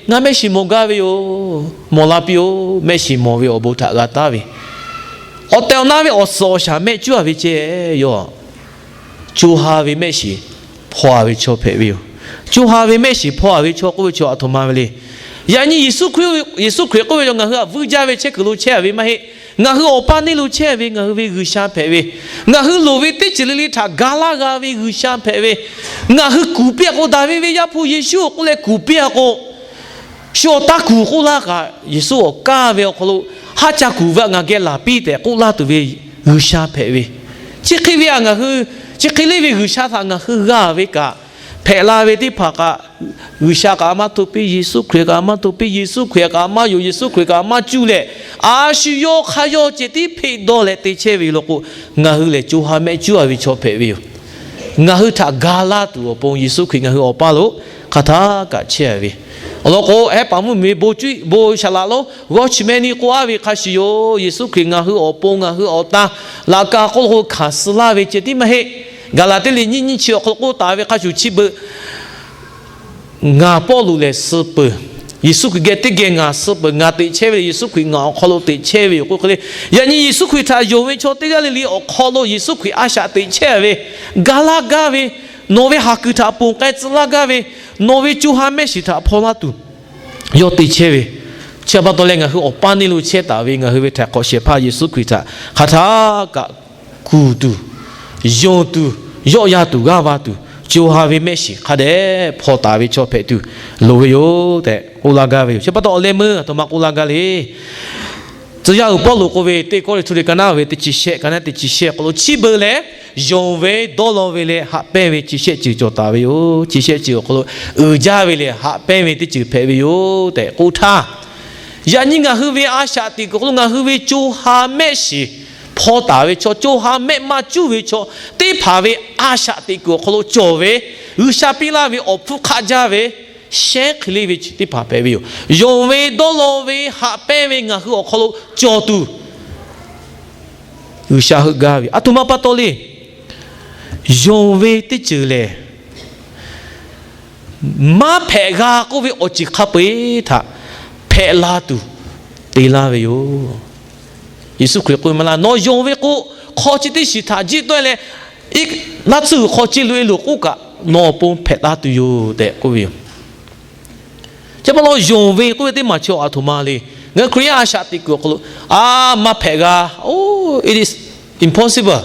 Ngaˬ mehˆ shiˍ mawˬ gaˇ ve yoˬ. Mawˬ la piˇ-oˆ. Mehˆ shiˍ mawˬ ve awˬ bon htaꞈ g'a taˉ ve, awˬ tehˬ awˬ na ve awˬ suhˍ awˬ shaˍ mehˆ cuˉ-a ve ceh yoˬ. Co ha ve mehˆ shiˍ hpaw-a ve chaw hpehꞈ ve yoˬ. Co ha ve mehˆ shiˍ hpaw-a ve chaw k'oˆ ve chaw aˬ htoꞈ ma ve le. Yaꞈ nyi Yeˍsuˆ Hkriꞈ k'oˆ ve chaw ngaˬ hui htaꞈ vuiˇ jaˇ ve chehˇ kuiˬ lo chehˇ-a ve maˇ heˆ. Ngaˬ hui awˬ paˇ neˇ lo chehˇ ve ngaˬ hui ve G'uiˬsha hpehꞈ ve, ngaˬ hui loˍ ve teˇ ceuˬ le le htaꞈ ga laˇ g'a ve G'uiˬsha hpehꞈ ve, ngaˬ hui kuˬ piˇ-a k'o, Daˍviˆ ve Yaˇ hpu Yeˍsuˆ k'oˆ leh kuˬ piˇ-a k'o, shu awˬ taˇ kuˬ k'oˆ laˇ kaꞈ, Yeˍsuˆ awˬ kaˇ ve awˬ hk'aw lo haˉ ca kuˬ ve htaꞈ ngaˬ geh laˬ piˇ tehꞈ k'oˆ laˇ tuˬ ve G'uiˬsha hpehꞈ ve, chi hk'e ve htaꞈ ngaˬ hui, chi hk'e le ve G'uiˬsha htaꞈ ngaˬ hui g'a ve kaꞈ, hpehꞈ la ve teˇ hpaˍ kaꞈ, G'uiˬsha kaꞈ a maˇ hto piˇ, Yeˍsuˆ Hkriꞈ kaꞈ a maˇ hto piˇ, Yeˍsuˆ Hkriꞈ kaꞈ a maˇ yonˍ, Yeˍsuˆ Hkriꞈ kaꞈ a maˇ cuˇ leh, a shu yawˇ hk'aˇ yawˇ ceh tiˉ hpeˆ dawˇ leh te chehˇ ve law k'o, ngaˬ hui lehˬ co ha mehˆ cuˉ-a ve chaw hpehꞈ ve yoˬ. Ngaˬ hui htaꞈ ga laˇ tuˬ awˬ pon Yeˍsuˆ Hkriꞈ ngaˬ hui awˬ paˇ lo hk'aˬ htaˇ kaꞈ chehˇ-a ve. Awˬ lawn k'o, ehˉ paˍ mvuhˇmiˬ ve bon cuˇ bon shaˍ laꞈ lonˉ g'awˇ chi meh ni k'oˆ-a ve hk'a shuˍ yoˬ. Yeˍsuˆ Hkriꞈ ngaˬ hui awˬ pon ngaˬ hui awˬ tan laꞈ ka hk'oˆ lo hkanˍ suh laˇ ve ceh tiˉ maˇ heˆ. Gaˍlaˍtiˆ liꞈ nyiˇ nyiˇ chi awˬ hk'aw lo k'oˆ taˍ ve hk'a shuˍ, chi beuꞈ ngaˬ Pawˇluꞈ lehˬ suh peuˬ. Yeˍsuˆ Hkriꞈ geh teˇ geh ngaˬ suh peuˬ. Ngaˬ teꞈ chehˇ ve lehˬ, Yeˍsuˆ Hkriꞈ ngaˬ awˬ hk'aw lo teꞈ chehˇ ve yoˬ k'oˆ hk'e le. Yaꞈ nyi Yeˍsuˆ Hkriꞈ htaꞈ yonˍ ve chaw teˇ g'aˇ le le awˬ hk'aw lo Yeˍsuˆ Hkriꞈ a shaꞈ teꞈ chehˇ ve, ga laˇ gaˇ ve, nawˬ ve haˍ kuiˬ htaꞈ ponˬ k'ai tcuh laˇ gaˇ ve, nawˬ ve co ha mehˆ shiˍ htaꞈ hpaw laˇ tuˬ yawˇ te chehˇ ve. Chi pa taw leh ngaˬ hui awˬ paˇ neˇ lo chehˇ taˍ ve ngaˬ hui ve Htaiˍ hk'awꞈ shehˍ hpaˇ Yeˍsuˆ Hkriꞈ htaꞈ hk'aˬ htaˇ kaꞈ kuˬ tuˬ, yonˍ tuˬ, yawˆ yan tuˬ g'aˇ va tuˬ, co ha ve mehˆ shiˍ hk'a dehꞈ hpaw taˍ ve chaw hpehꞈ tuˬ loˍ ve yoˬ tehꞈ k'oˆ laˇ gaˇ ve yoˬ. Chi pa taw awˬ leh meuˇ aˬ htoꞈ ma k'oˆ laˇ gaˇ le. Tcuh yaˇ uiˍ Pawˇluꞈ k'oˆ ve, Teˇ Kawˇrenˍhtuˆ liꞈ ka naˉ ve teˇ chi shehˆ, ka naˉ teˇ chi shehˆ awˬ hk'aw lo, chi beuꞈ lehˬ yonˍ ve, dawˇ law ve leh haꞈ pehnˇ ve chi shehˆ ceuˬ cawˬ taˍ ve yoˬ. Chi shehˆ ceuˬ awˬ hk'aw lo uiˍ jaˇ ve lehˬ haꞈ pehnˇ ve teˇ ceuˬ hpehꞈ ve yoˬ tehꞈ k'oˆ htaˇ, yaꞈ nyi ngaˬ hui ve a shaꞈ teꞈ kuiˬ awˬ hk'aw lo ngaˬ hui ve co ha mehˆ shiˍ hpaw taˍ ve chaw, co ha mehˆ maˇ cuˉ ve chaw teˇ hpaˍ ve a shaꞈ teꞈ kuiˬ awˬ hk'aw lo cawˬ ve, G'uiˬsha piˇ laˇ ve awˬ hpfuhˇ hk'aˆ jaˇ ve, shehnˉ hk'e le ve chi teˇ hpaˍ hpehꞈ ve yoˬ. Yonˍ ve, dawˇ law ve, haꞈ pehnˇ ve ngaˬ hui awˬ hk'aw lo cawˬ tuˬ G'uiˬsha heuˆ gaˇ ve aˬ htoꞈ ma pa taw le. Yonˍ ve teˇ ceuˬ lehˬ, maˇ hpehꞈ g'a k'oˆ ve awˬ ceuˬ hk'a peu-eˬ htaꞈ hpehꞈ la tuˬ te laˇ ve yoˬ. Yeˍsuˆ Hkriꞈ k'oˆ ve maˇ laˇ, nawˬ yonˍ ve k'o, hk'aw chi teˇ shiˍ htaꞈ jiˆ tawˆ-e leh, laˇ tsuhˇ g'uiˬ hk'aw ce loꞈ-e loˬ k'oˆ kaꞈ, nawˬ awˬ pon hpehꞈ la tuˬ yoˬ tehꞈ k'oˆ ve yoˬ. Chi pa taw yonˍ ve k'oˆ ve teˇ maˬ chi aˬ htoꞈ ma le. Ngaˬ hui Hkriꞈ yaˇ a shaꞈ teꞈ kuiˬ awˬ hk'aw lo, a, maˇ hpehꞈ g'a. Oh, it is impossible.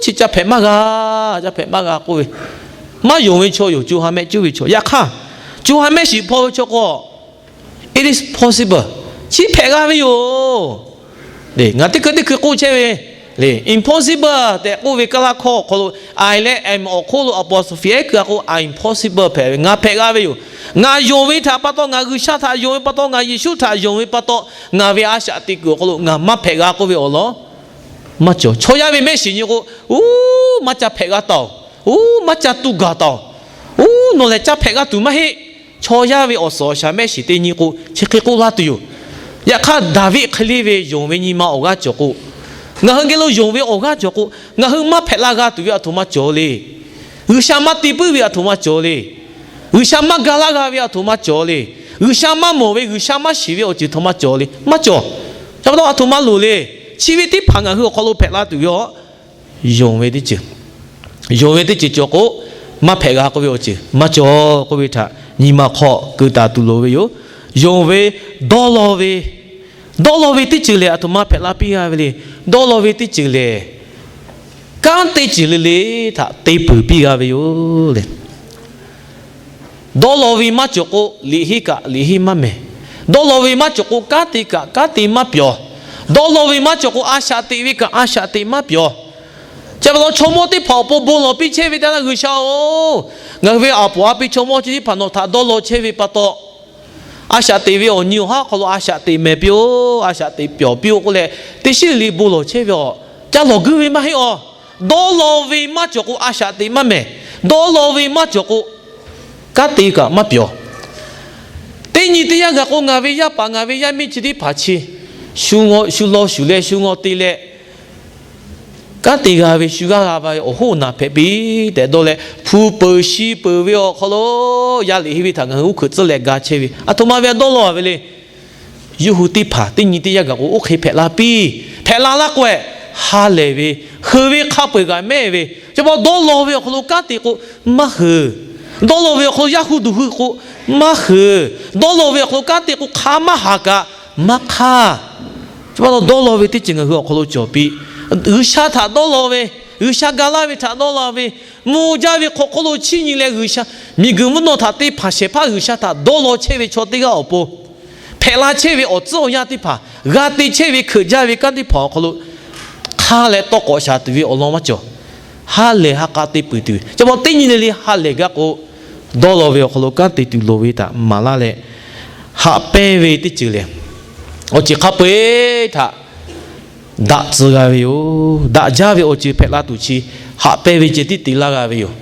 Chi ca hpehꞈ maˇ g'a, ca hpehꞈ maˇ g'a k'oˆ ve, maˇ yonˍ ve chaw yoˬ. Co ha mehˆ cuˉ ve chaw. Yaꞈ hk'aˇ, co ha mehˆ shiˍ hpaw ve chaw k'o, it is possible. Chi hpehꞈ g'a ve yoˬ. Ngaˬ teˇ hkui teˇ hkui k'oˆ chehˇ ve le, impossible tehꞈ k'oˆ ve Kaˇlaˇ hkawˇ awˬ hk'aw lo I leh am awˬ hk'oˆ lo apostrophe ehˉ hkui-a k'o, impossible hpehꞈ ve, ngaˬ hpehꞈ g'a ve yoˬ. Ngaˬ yonˍ ve htaꞈ pa taw, ngaˬ G'uiˬsha htaꞈ yonˍ ve pa taw, ngaˬ Yeˍsuˆ htaꞈ yonˍ ve pa taw, ngaˬ ve a shaꞈ teꞈ kuiˬ awˬ hk'aw lo ngaˬ maˇ hpehꞈ g'a k'oˆ ve awˬ lawn maˇ cawˬ. Chaw yaˇ ve mehˆ shiˍ nyi k'o, uˉ, maˇ ca hpehꞈ g'a taˍ-oˬ. Uˉ, maˇ ca tu gaˬ taˍ-oˬ. Uˉ, nawˬ lehˬ ca hpehꞈ g'a tuˬ maˇ heˆ. Chaw yaˇ ve awˬ suhˍ awˬ shaˍ mehˆ shiˍ teˇ nyi k'o, chi hk'e k'oˆ laˇ tuˬ yoˬ. Yaꞈ hk'aˇ, Daˍviˆ hk'e le ve yonˍ ve nyi ma awˬ g'aˇ cawˬ k'o, ngaˬ hui geh lo yonˍ ve awˬ g'aˇ cawˬ k'o, ngaˬ hui maˇ hpehꞈ la g'a tuˬ ve aˬ htoꞈ ma cawˬ le. G'uiˬsha maˇ te puiˉ ve aˬ htoꞈ ma cawˬ le. G'uiˬsha maˇ ga laˇ g'a ve aˬ htoꞈ ma cawˬ le. G'uiˬsha maˇ mawˬ ve, G'uiˬsha maˇ shiˍ ve awˬ ceuˬ htoꞈ ma cawˬ le. Maˇ cawˬ. Chi pa taw aˬ htoꞈ ma loˍ le. Chi ve teˇ hpaˍ ngaˬ hui awˬ hk'aw lo hpehꞈ la tuˬ ve aˬ, yonˍ ve teˇ ceuˬ, yonˍ ve teˇ ceuˬ cawˬ k'o, maˇ hpehꞈ g'a k'oˆ ve awˬ ceuˬ maˇ cawˬ k'oˆ ve htaꞈ nyi ma hk'aw keu taˍ tuˬ loˍ ve yoˬ. Yonˍ ve, dawˇ law ve, dawˇ law ve teˇ ceuˬ lehˬ, aˬ htoꞈ ma hpehꞈ la piˇ g'a ve le. Dawˇ law ve teˇ ceuˬ lehˬ, kanˉ teˇ ceuˬ le le htaꞈ te peuˬ piˇ g'a ve yoˬ le. Dawˇ law ve maˇ cawˬ k'o, liꞈ henˇ kaꞈ liꞈ henˇ maˇ mehˍ. Dawˇ law ve maˇ cawˬ k'o, kanˉ te kaꞈ kanˉ te maˇ pyawˬ. Dawˇ law ve maˇ cawˬ k'o, a shaꞈ teꞈ ve kaꞈ a shaꞈ teꞈ maˇ pyawˬ. Chi pa taw chaw mawˇ teˇ hpaˍ awˬ pon bon lawˬ piˇ chehˇ ve teˇ yanˇ, G'uiˬsha-oˬ, ngaˬ hui ve aˬ poˍ a pi chaw mawˇ chi teˇ hpaˍ nawˬ htaꞈ dawˇ law chehˇ ve pa taw, a shaꞈ teꞈ ve awˬ nyi awˬ haˉ hk'aw lo a shaꞈ teꞈ mehˍ piˇ-oˆ, a shaꞈ teꞈ pyawˬ piˇ-oˆ k'oˆ leh, teˇ shiˉ le le bon lawˬ chehˇ ve awˬ, ca lawˬ guiˇ ve maˇ heˆ awˬ. Dawˇ law ve maˇ cawˬ k'o, a shaꞈ teꞈ maˇ mehˍ. Dawˇ law ve maˇ cawˬ k'o, kanˉ te kaꞈ maˇ pyawˬ. Teˇ nyi teˇ yanˇ gaˬ k'o, ngaˬ ve yaˇ paˍ ngaˬ ve yaˇ miˇ chi teˇ hpaˍ chi shu law shuˍ leh shu ngaw te leh kanˉ te g'a ve shu g'aˇ g'a va ve awˬ hoˉ naˬ hpehꞈ piˇ tehꞈ dawˇ leh, hpu peuˬ shi peuˬ ve awˬ hk'aw lo yaˇ liꞈ henˇ ve htaꞈ ngaˬ hui uˉ hkuiꞈ tcuhˉ leh ga chehˇ ve aˬ htoꞈ ma ve a dawˇ law ve le. Yawˇ hui teˇ hpaˍ teˇ nyi teˇ yanˇ gaˬ k'o, oˇ hk'e hpehꞈ la piˇ. Hpehꞈ la laˇ k'o, ha lehˬ ve, heuˬ ve hk'a peu-eˬ kaꞈ mehˆ ve, chi pa taw dawˇ law ve awˬ hk'aw lo kanˉ te k'o maˇ heuˬ. Dawˇ law ve awˬ hk'aw lo yaˇ hu duˬ hui k'o maˇ heuˬ. Dawˇ law ve awˬ hk'aw lo kanˉ te k'o hk'a maˇ haˍ kaꞈ maˇ hk'aˇ. Chi pa taw dawˇ law ve teˇ ceuˬ ngaˬ hui awˬ hk'aw lo cawˬ piˇ. G'uiˬsha htaꞈ dawˇ law ve, G'uiˬsha ga laˇ ve htaꞈ dawˇ law ve, mvuh jaˇ ve hk'aw hk'oˆ lo chiˇ nyi leh G'uiˬsha, miˬguiˬ mvuhˇ naw htaꞈ te hpanˍ shehˍ hpaˇ G'uiˬsha htaꞈ dawˇ law chehˇ ve chaw teˇ g'aˇ awˬ pon, hpehꞈ la chehˇ ve awˬ tcuhˉ awˬ yanˇ teˇ hpaˍ, g'a te chehˇ ve hkeuꞈ jaˇ ve kanˉ teˇ hpaˍ awˬ hk'aw lo hk'a leh tawˇ k'awꞈ shaˍ tuˬ ve awˬ lawn maˇ cawˬ. Ha lehˬ ha k'a te peuˬ tuˬ ve, chi pa taw teˇ nyi le le ha lehˬ gaˇ k'o, dawˇ law ve awˬ hk'aw lo kanˉ te tuˬ loˍ ve htaꞈ maˍ laˇ leh, haꞈ pehnˇ ve teˇ ceuˬ lehˬ, awˬ ceuˬ hk'a peu-eˬ htaꞈ daꞈ tcuh g'a ve yoˬ. Daꞈ jaˇ ve awˬ ceuˬ hpehꞈ la tuˬ chi, haꞈ pehnˇ ve ceh tiˉ te laˇ g'a ve yoˬ.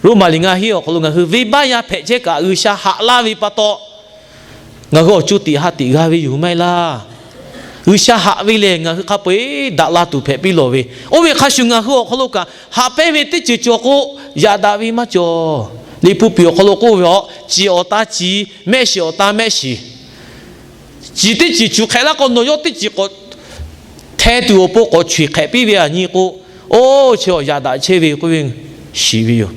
Roˉmaꞈ liꞈ ngaˇ hinˉ awˬ hk'aw lo ngaˬ hui venˇbaˆ yaˇ hpehꞈ chehˇ kaꞈ G'uiˬsha haꞈ laˇ ve pa taw, ngaˬ hui awˬ co tiꞈ ha tiꞈ g'a ve yoˬ maˇ heˆ laˇ. G'uiˬsha haꞈ ve lehˬ, ngaˬ hui hk'a peu-eˬ daꞈ la tuˬ hpehꞈ piˇ lawˬ ve. Oˇ ve hk'a shuˍ ngaˬ hui awˬ hk'aw lo kaꞈ haꞈ pehnˇ ve teˇ ceuˬ cawˬ k'o, yaꞈ daꞈ ve maˇ cawˬ. Liꞈ hpu piˍ awˬ hk'aw lo k'oˆ ve, awˬ ciˍ awˬ ta ciˍ, mehˆ shiˍ awˬ ta mehˆ shiˍ. Ciˍ teˇ ciˍ cuˬ hk'ehꞈ laˇ k'o, nawˬ yawˇ teˇ ciˍ k'awꞈ hteh tuˬ awˬ pon k'awꞈ chaweh hk'ehꞈ piˇ ve aꞈ nyi k'o, oˇ chi awˬ yaꞈ daꞈ chehˇ ve k'oˆ ve shiˍ ve yoˬ.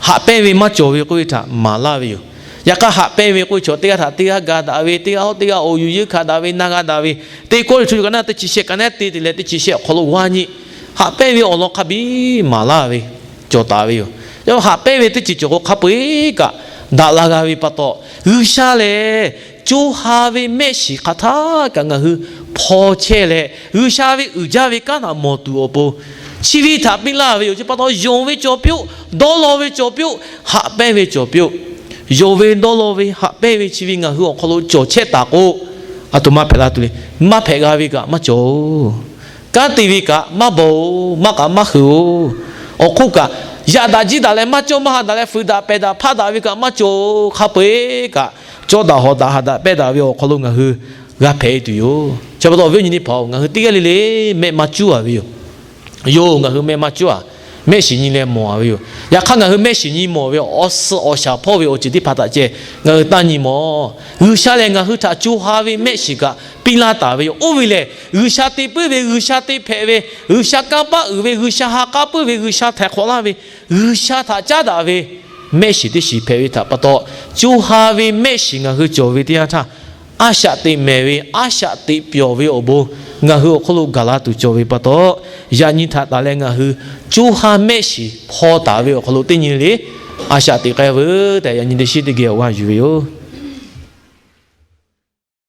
Haꞈ pehnˇ ve maˇ cawˬ ve k'oˆ ve htaꞈ maˍ laˇ ve yoˬ. Yaꞈ hk'aˇ, haꞈ pehnˇ ve k'oˆ ve chaw teˇ g'aˇ htaꞈ teˇ g'aˇ ga daꞈ ve, teˇ g'aˇ hawˉ teˇ g'aˇ awˬ yuˬ yeunˇ hkanˍ daꞈ ve, na g'a daꞈ ve, Teˇ Kawˇrenˍhtuˆ ka naˉ teˇ chi shehˆ ka naˉ te te leh teˇ chi shehˆ awˬ hk'aw lo g'aˇ nyi, haꞈ pehnˇ ve awˬ lawn hk'a biˇ maˍ laˇ ve cawˬ taˍ ve yoˬ. Yaꞈ hk'aˇ, haꞈ pehnˇ ve teˇ ceuˬ cawˬ k'o, hk'a peu-eˬ kaꞈ daꞈ la g'a ve pa taw, G'uiˬsha lehˬ co ha ve mehˆ shiˍ hk'aˬ htaˇ kaꞈ ngaˬ hui hpaw chehˇ leh, G'uiˬsha ve uiˍ jaˇ ve kanˉ htaꞈ mawˬ tuˬ awˬ pon, chi ve htaꞈ piˇ laˇ ve yoˬ. Chi pa taw, yonˍ ve cawˬ piˇ-oˆ, dawˇ law ve cawˬ piˇ-oˆ, haꞈ pehnˇ ve cawˬ piˇ-oˆ. Yonˍ ve, dawˇ law ve, haꞈ pehnˇ ve chi ve ngaˬ hui awˬ hk'aw lo cawˬ chehˇ taˍ k'o, aˬ htoꞈ ma hpehꞈ la tuˬ le. Maˇ hpehꞈ g'a ve kaꞈ maˇ cawˬ-oˬ. Kanˉ te ve kaꞈ maˇ bawˬ-oˬ, maˇ kaꞈ maˇ heuˬ-oˬ. Awˬ hk'oˆ kaꞈ, yaꞈ daꞈ jiˇ daꞈ leh maˇ cawˇ maˇ ha daꞈ leh fuiˍ daꞈ pehˬ daꞈ hpaˇ daꞈ ve kaꞈ maˇ cawˬ-oˬ. Hk'a peu-eˬ kaꞈ, cawˇ daꞈ hawˍ daꞈ ha daꞈ pehˇ daꞈ ve awˬ hk'aw lo ngaˬ hui g'a hpehꞈ-e tuˬ yoˬ. Chi pa taw, awˬ viˉ awˬ nyi teˇ hpaˍ-oˬ, ngaˬ hui teˇ g'aˇ le le mehˆ maˇ cuˉ-a ve yoˬ. Yoˬ, ngaˬ hui mehˆ maˇ cuˉ-a. Mehˆ shiˍ nyi leh mawˬ-a ve yoˬ. Yaꞈ hk'aˇ, ngaˬ hui mehˆ shiˍ nyi mawˬ ve awˬ suh awˬ shaˍ hpawˇ ve awˬ ceuˬ teˇ hpaˍ htaꞈ ceh ngaˬ hui taˇ nyi mawˬ. G'uiˬsha lehˬ, ngaˬ hui htaꞈ co ha ve mehˆ shiˍ kaꞈ piˇ laˇ taˍ ve yoˬ. Oˇ ve lehˬ, G'uiˬsha te puiˉ ve, G'uiˬsha te hpehꞈ ve, G'uiˬsha kanˇ paˆ uiˍ ve, G'uiˬsha ha k'aˉ puiˉ ve, G'uiˬsha htaiˍ hk'awꞈ laˇ ve, G'uiˬsha htaꞈ caˉ daꞈ ve mehˆ shiˍ teˇ shiˍ hpehꞈ ve htaꞈ pa taw, co ha ve mehˆ shiˍ ngaˬ hui cawˬ ve teˇ yanˇ htaˇ, a shaꞈ teꞈ mehˍ ve, a shaꞈ teꞈ pyawˬ ve awˬ bon ngaˬ hui awˬ hk'oˆ lo gaˬ la tuˬ cawˬ ve pa taw, yaꞈ nyi htaꞈ taˍ leh ngaˬ hui co ha mehˆ shiˍ hpaw taˍ ve awˬ hk'aw lo teˇ nyi le, a shaꞈ teꞈ k'ai veuˬ tehꞈ, yaꞈ nyi teˇ shiˉ teˇ geh awˬ g'aˇ yuˬ ve yoˬ.